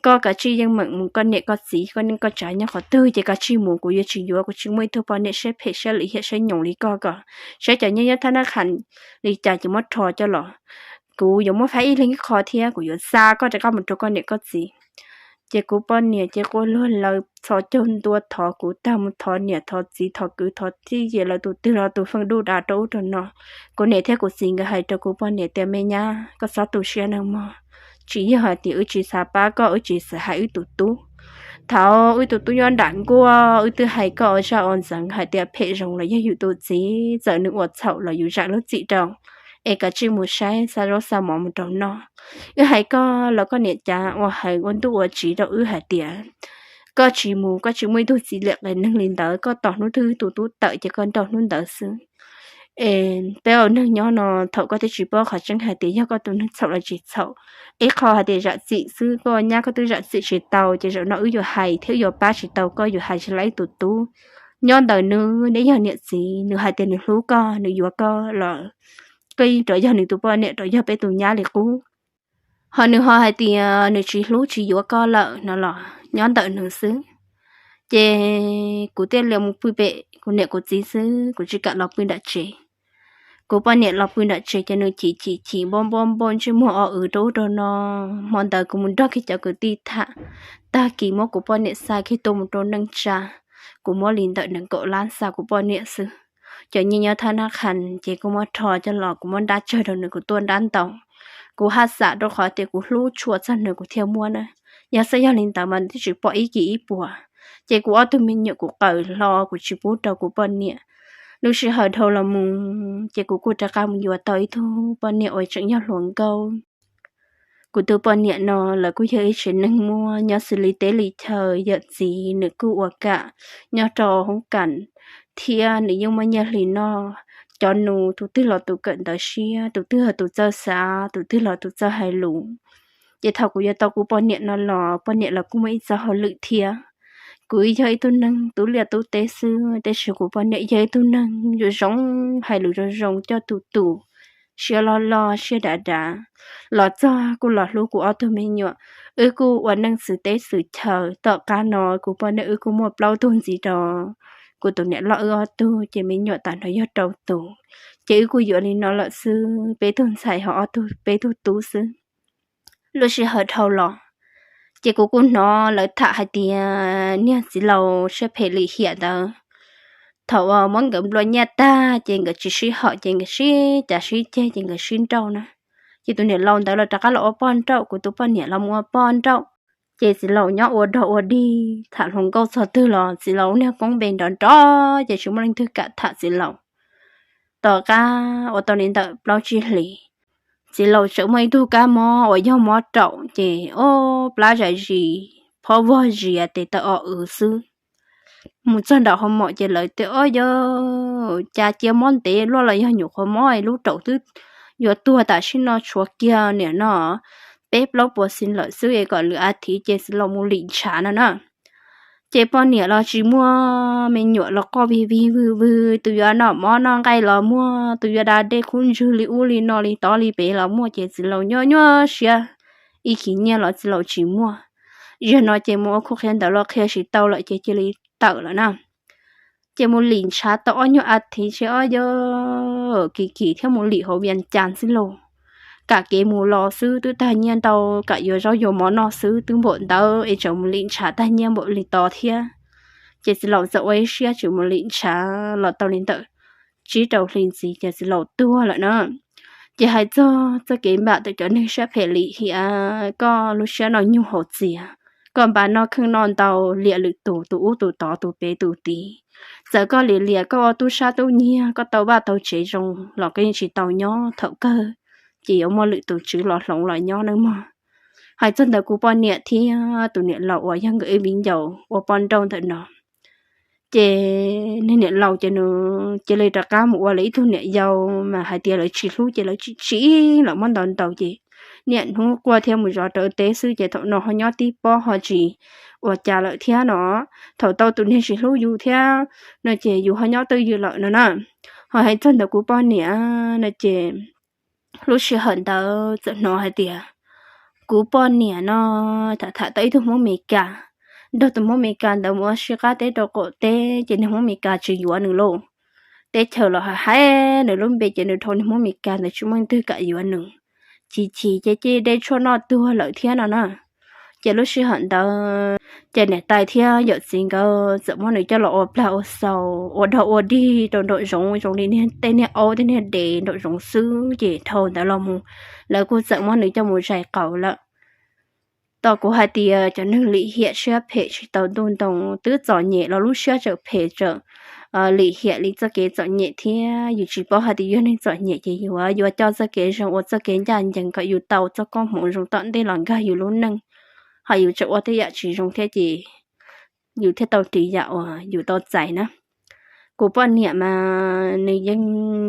Koj kav tsij yeej meem mus, koj niam koj txiv koj neej koj tsav nyob qhov twg ces kav tsij mus, kuv yuav tsis yuav, kuv tsis muaj ib tug poj niam siab phem siab lim hiam siab nyoos li koj ko. Saib cov nyiaj nyob thab nab qha li cas ces muab rho coj los, kuv yuav muab faib ib leeg ib qho thiab kuv yuav xa koj rov qab mus rau koj niam koj txiv. Ces kuv poj niam ces quaj luag laws txhos caug ntua thov kuv tag mus thov niam thov txiv thov kwv thov tij ces lawv tus twg los tus feej duj dav rau ub rau no. Kuv niam thiab kuv txiv nkawd hais rau kuv poj niam tias me nyab, koj txhob tu siab nawb mog, tsis yog hais tias wb tsis xav pab koj, wb tsis xav hais wb tus tub. Thaum wb tus tub nyob nram nkuaj wb twb hais koj ua zaj ua ntxeev hais tias phem zoo los yog yus tus txiv, txawm nws ua txhaum los yus zam lub txim rau, es kav tsij mus saib xa zaub xa mov mus rau noj. Wb hais koj los koj niam cav ua hawv ua ntuj ua tsiv rau wb hais tias koj tsis mus, koj tsis muaj ib tug txiv liam qias neeg li ntawd, koj tos hnub twg wb tus tub tawm ces koj nrauj hnub ntawd xwb. Es peb ua neeg nyob no thaum koj twb tsis paub qhov tseeb hais tias yog koj tus neeg txhaum los tsis txhaum. Ib qho hais tias zam txim xwb, koj nyab koj twb zam txim tsis tau ces zaum no wb yuav hais thiab wb yuav pab tsis tau koj, yuav hais tsis laib tus tub. Nyob ntawm nws, neb yog niam txiv, nws hais tias nws hlub koj, nws yuav koj los koj yeej rov yog nws tus poj niam, rov yog peb tus nyab li qub. Ho nws ho hais tias nws tsis hlub tsis yuav koj lawm no los nyob ntawm nws xwb. Ces kuv thiaj li mus pw pem kuv niam kuv txiv xwb, kuv tsis kam los pw nram tsev. Kuv poj niam los pw nram tsev ces nws chim chim chim npauj npauj npauj ntsej muag o w rau ub rau no. Hmo ntawd kuv mus nrog kiag cov kwv tij tham, tag kis muab kuv poj niam xa kiag tuaj mus rau neej tsa. Kuv muab li ntawm nees nkaum lab xa kuv poj niam xwb. Cov nyiaj nyob thab nab qha ces kuv muab rho coj los kuv muab nrab tsawg rau nws kuv tuaj nrab ntau. Kuv haj xam rau qhov tias kuv hlub tshua txog nws kuv thiaj muab na. Yog xwb yog li ntawd mas nws twb tsis pom ib kis ib puas. Ces kuv ob tug me nyuam kuv qawm hlo kuv tsis pub rau kuv poj niam. Lub sij hawm dhau los mus ces kuv kuj rov qab mus yuav tau ib tug poj niam uas tseem yog hluas nkauj. Kuv tus poj niam no lawv kuj yog ib tsev neeg muaj nyob xws li teb li chaw, yawm txiv nws kuj ua kam nyob rau hoob kas thiab nws yeej muaj nyiaj hli noj. Cov nus tus twg los tus kawm ntawv siab, tus twg los tus txawj xav, tus twg los tus txawj hais lus. Ces thaum kuv yuav tau kuv poj niam no los poj niam los kuj muaj ib txoj hauj lwm thiab. Kuv yog ib tug neeg tub liaj tub teb xwb, tab sis kuv poj niam yog ib tug neeg zoo zoo, hais lus zoo zoo, coj tus tus, siab loj loj siab dav dav. Los txog kuj los hlub kuv ob tug me nyuam. Wb kuj ua neej xws teb xws chaw, tom qab no kuv poj niam wb kuj muaj plaub tug ntxiv rau kuv tus niam loj wb ob tug, ces me nyuam tag nrho yog rau tus. Ces wb kuj yuav li no lawm xwb, peb tug ntxhais ho ob tug, peb tug tub xwb. Lub sij hawm dhau los, ces kuv kuj hnov lawv tham hais tias niag txiv laus siab phem lim hiam ntawd, thaum uas muab nkawd nplua nyiaj tag ces nkawd tsis sib haum ces nkawd sib cav sib ceg ces nkawd sib nrauj na. Ces tus niam laus ntawd los rov qab los ua poj nrauj, kuv tus poj niam los mus ua poj nrauj. Ces txiv laus nyob ua dog ua dig, tham hluas nkauj txog twg los txiv laus niag koob npe nrov nrov ces tsis muaj leej twg kam tham txiv laus. Tom qab ua tau li ntawm plaub tsib hlis, txiv laus tseem muaj ib tug kab mob uas yog mob raum ces ob plab zais zis, phob vog zias tes taw o w xwb. Mus txog nram hoo mom ces lawv tias ob yog cas cia mob ntev luaj los yog nyuam qhuav mob lub raum twb yuav tuag tam sim no tshuav kiag niam no peb plaub puas xis lawm xwb es kom lwm a thiv ces txiv laus mus lim ntshav no na. Ces poj niam los tsis muaj, me nyuam los quaj vig vig vwg vwg, tus yuav noj mov noj nqaij los muaj, tus yuav da dej khub ntswg li ub li no li tod li pem los muaj ces txiv laus nyuaj nyuaj siab, ib khis nyiaj los txiv laus tsis muaj. Zaum no ces mus ua khub qhia ntawv los qhia tsis tau lawm ces cia li tawm lawm na. Ces mus lim ntshav tau ob nyuag a thiv ces ob yog kim kim thiab mus lim hauv Vias Cas xwb lauj. Kam kev mus los xwb twb tag nyiaj ntau, kam yuav zaub yuav mov noj xwb twb npaum ntawd es tseem mus lim ntshav tag nyiaj npaum li tod thiab. Ces txiv laus txawm ua ib siab tsis mus lim ntshav los tau li ntawm tsib rau hli ntxiv ces txiv laus tuag lawm na. Ces hais txog txoj kev npam ntawm cov neeg siab phem lim hiam, koj lub siab noj nyuj haus txias, koj npaj noj kheej noj ntau, liam lwm tus, tus ub tus tod, tus pem tus tid. Txawm koj lim liam, koj ua tub sab tub nyiag, koj tau vaj tau tsev zoo los koj yeej tsis tau nyob thaum kawg, ces yuav muaj lwm tus tswv los hloov los nyob nawb mog. Hais txog ntawm kuv poj niam thiab tus niam laus uas yog nkawd ib viv ncaus ua poj nrauj ntawm no, ces niag niam laus ces nws cia li rov qab mus ua lawv ib tug niam yau, mas hais tias lawv tsis hlub ces lawv tsis tsim los muab ntaus ntaus ces niaj hnub quaj thiab mus zov rawv teb xwb, ces thaum no ho nyob tib pob ho tsis ua cas lawm thiab no. Thaum tau tus niag tsis hlub yus thiab no ces yus ho nyob twj ywm lawm no na. Ho hais txog ntawm kuv poj niam no ces lub sij hawm ntawd txawm hnov hais tias kuv poj niam no tham tham tau ib tug Hmoob Mes Kas, nrog tus Hmoob Mes Kas ntawd mus ua si qab teb rau qaum teb, ces niag Hmoob Mes Kas tsis yuav nws lauj. Teb chaws los hais hais nws lub npe ces nws dhau niag Hmoob Mes Kas ntawd tsis muaj leej twg kam yuav nws. Chim chim ces cia dej tshuaj noj tuag lawm thiab no na. Ces lub sij hawm ntawd ces niam tais thiab yawm txiv nkawd txawm muab nws coj los ua plag ua xaus, ua dog ua dig rau nraum zoov zoo li niag tej niag aub tej niag dev nraum zoov xwb, ces dhau ntawd los mus lawv kuj txawm muab nws coj mus zais qaum lawm. Tos kuv hais tias cov neeg lim hiam siab phem tsis tau ntuj ntoo, twb txom nyem los lub siab tseem phem tseem lim hiam li txoj kev txom nyem thiab. Yus tsis paub hais tias yog neeg txom nyem ces yuav yuav coj txoj kev zoo ua txoj kev ncaj ncees kom yus tau txoj koob hmoov zoo tom ntej los nkag yus lub neej, ho yus tseem ua tej yam tsis zoo thiab ces yus thiaj tau ris yam uas yus tau txais na. Kuv poj niam mas nws yeej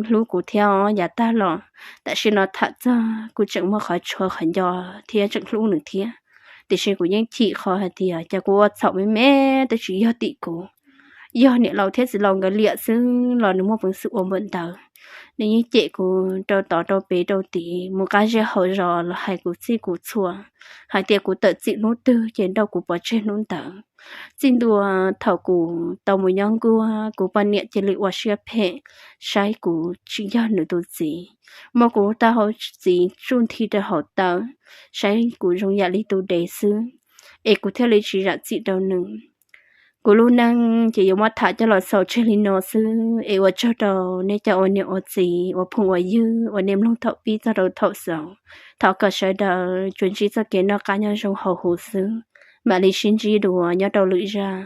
hlub kuv thiab os yav tag los, tam sim no tham txog kuv tseem muaj qhov tshuav qhov nco thiab tseem hlub nws thiab. Tiam sis kuv yeej chim qhov hais tias cas kuv ua txhaum me me twb tsis yog tim kuv, yog niam laus thiab txiv laus nkawd liam xwb los nws muaj peev xwm ua npaum ntawd. Nws yeej cem kuv rau tod rau pem rau tid, mus qab zej hauv zos los hais kuv txhij kuv txhua, hais tias kuv tawm txim hnub twg ces nrauj kuv pov tseg hnub ntawd. Txij ntua thaum kuv tau mus nyob nkuaj, kuv poj niam cia li ua siab phem, saib kuv tsis yog nws tus txiv, muab kuv lub taub hau txiv tsuj nthi rau hauv taw, saib kuv zoo yam li tus dev xwb, es kuv thiaj li tsis zam txim rau nws. Kuv lub neej ces yuav muab tham coj los xaus tseg li no xwb, es ua tsaug rau nej cov ua niam ua txiv ua phooj ua ywg uas nej mloog thaum pib txog rau thaum xaus. Thov kom sawv daws tsuas ntsib txoj kev noj qab nyob zoo hauv huv xwb, mam li sib ntsib dua nyob rau lwm zaj.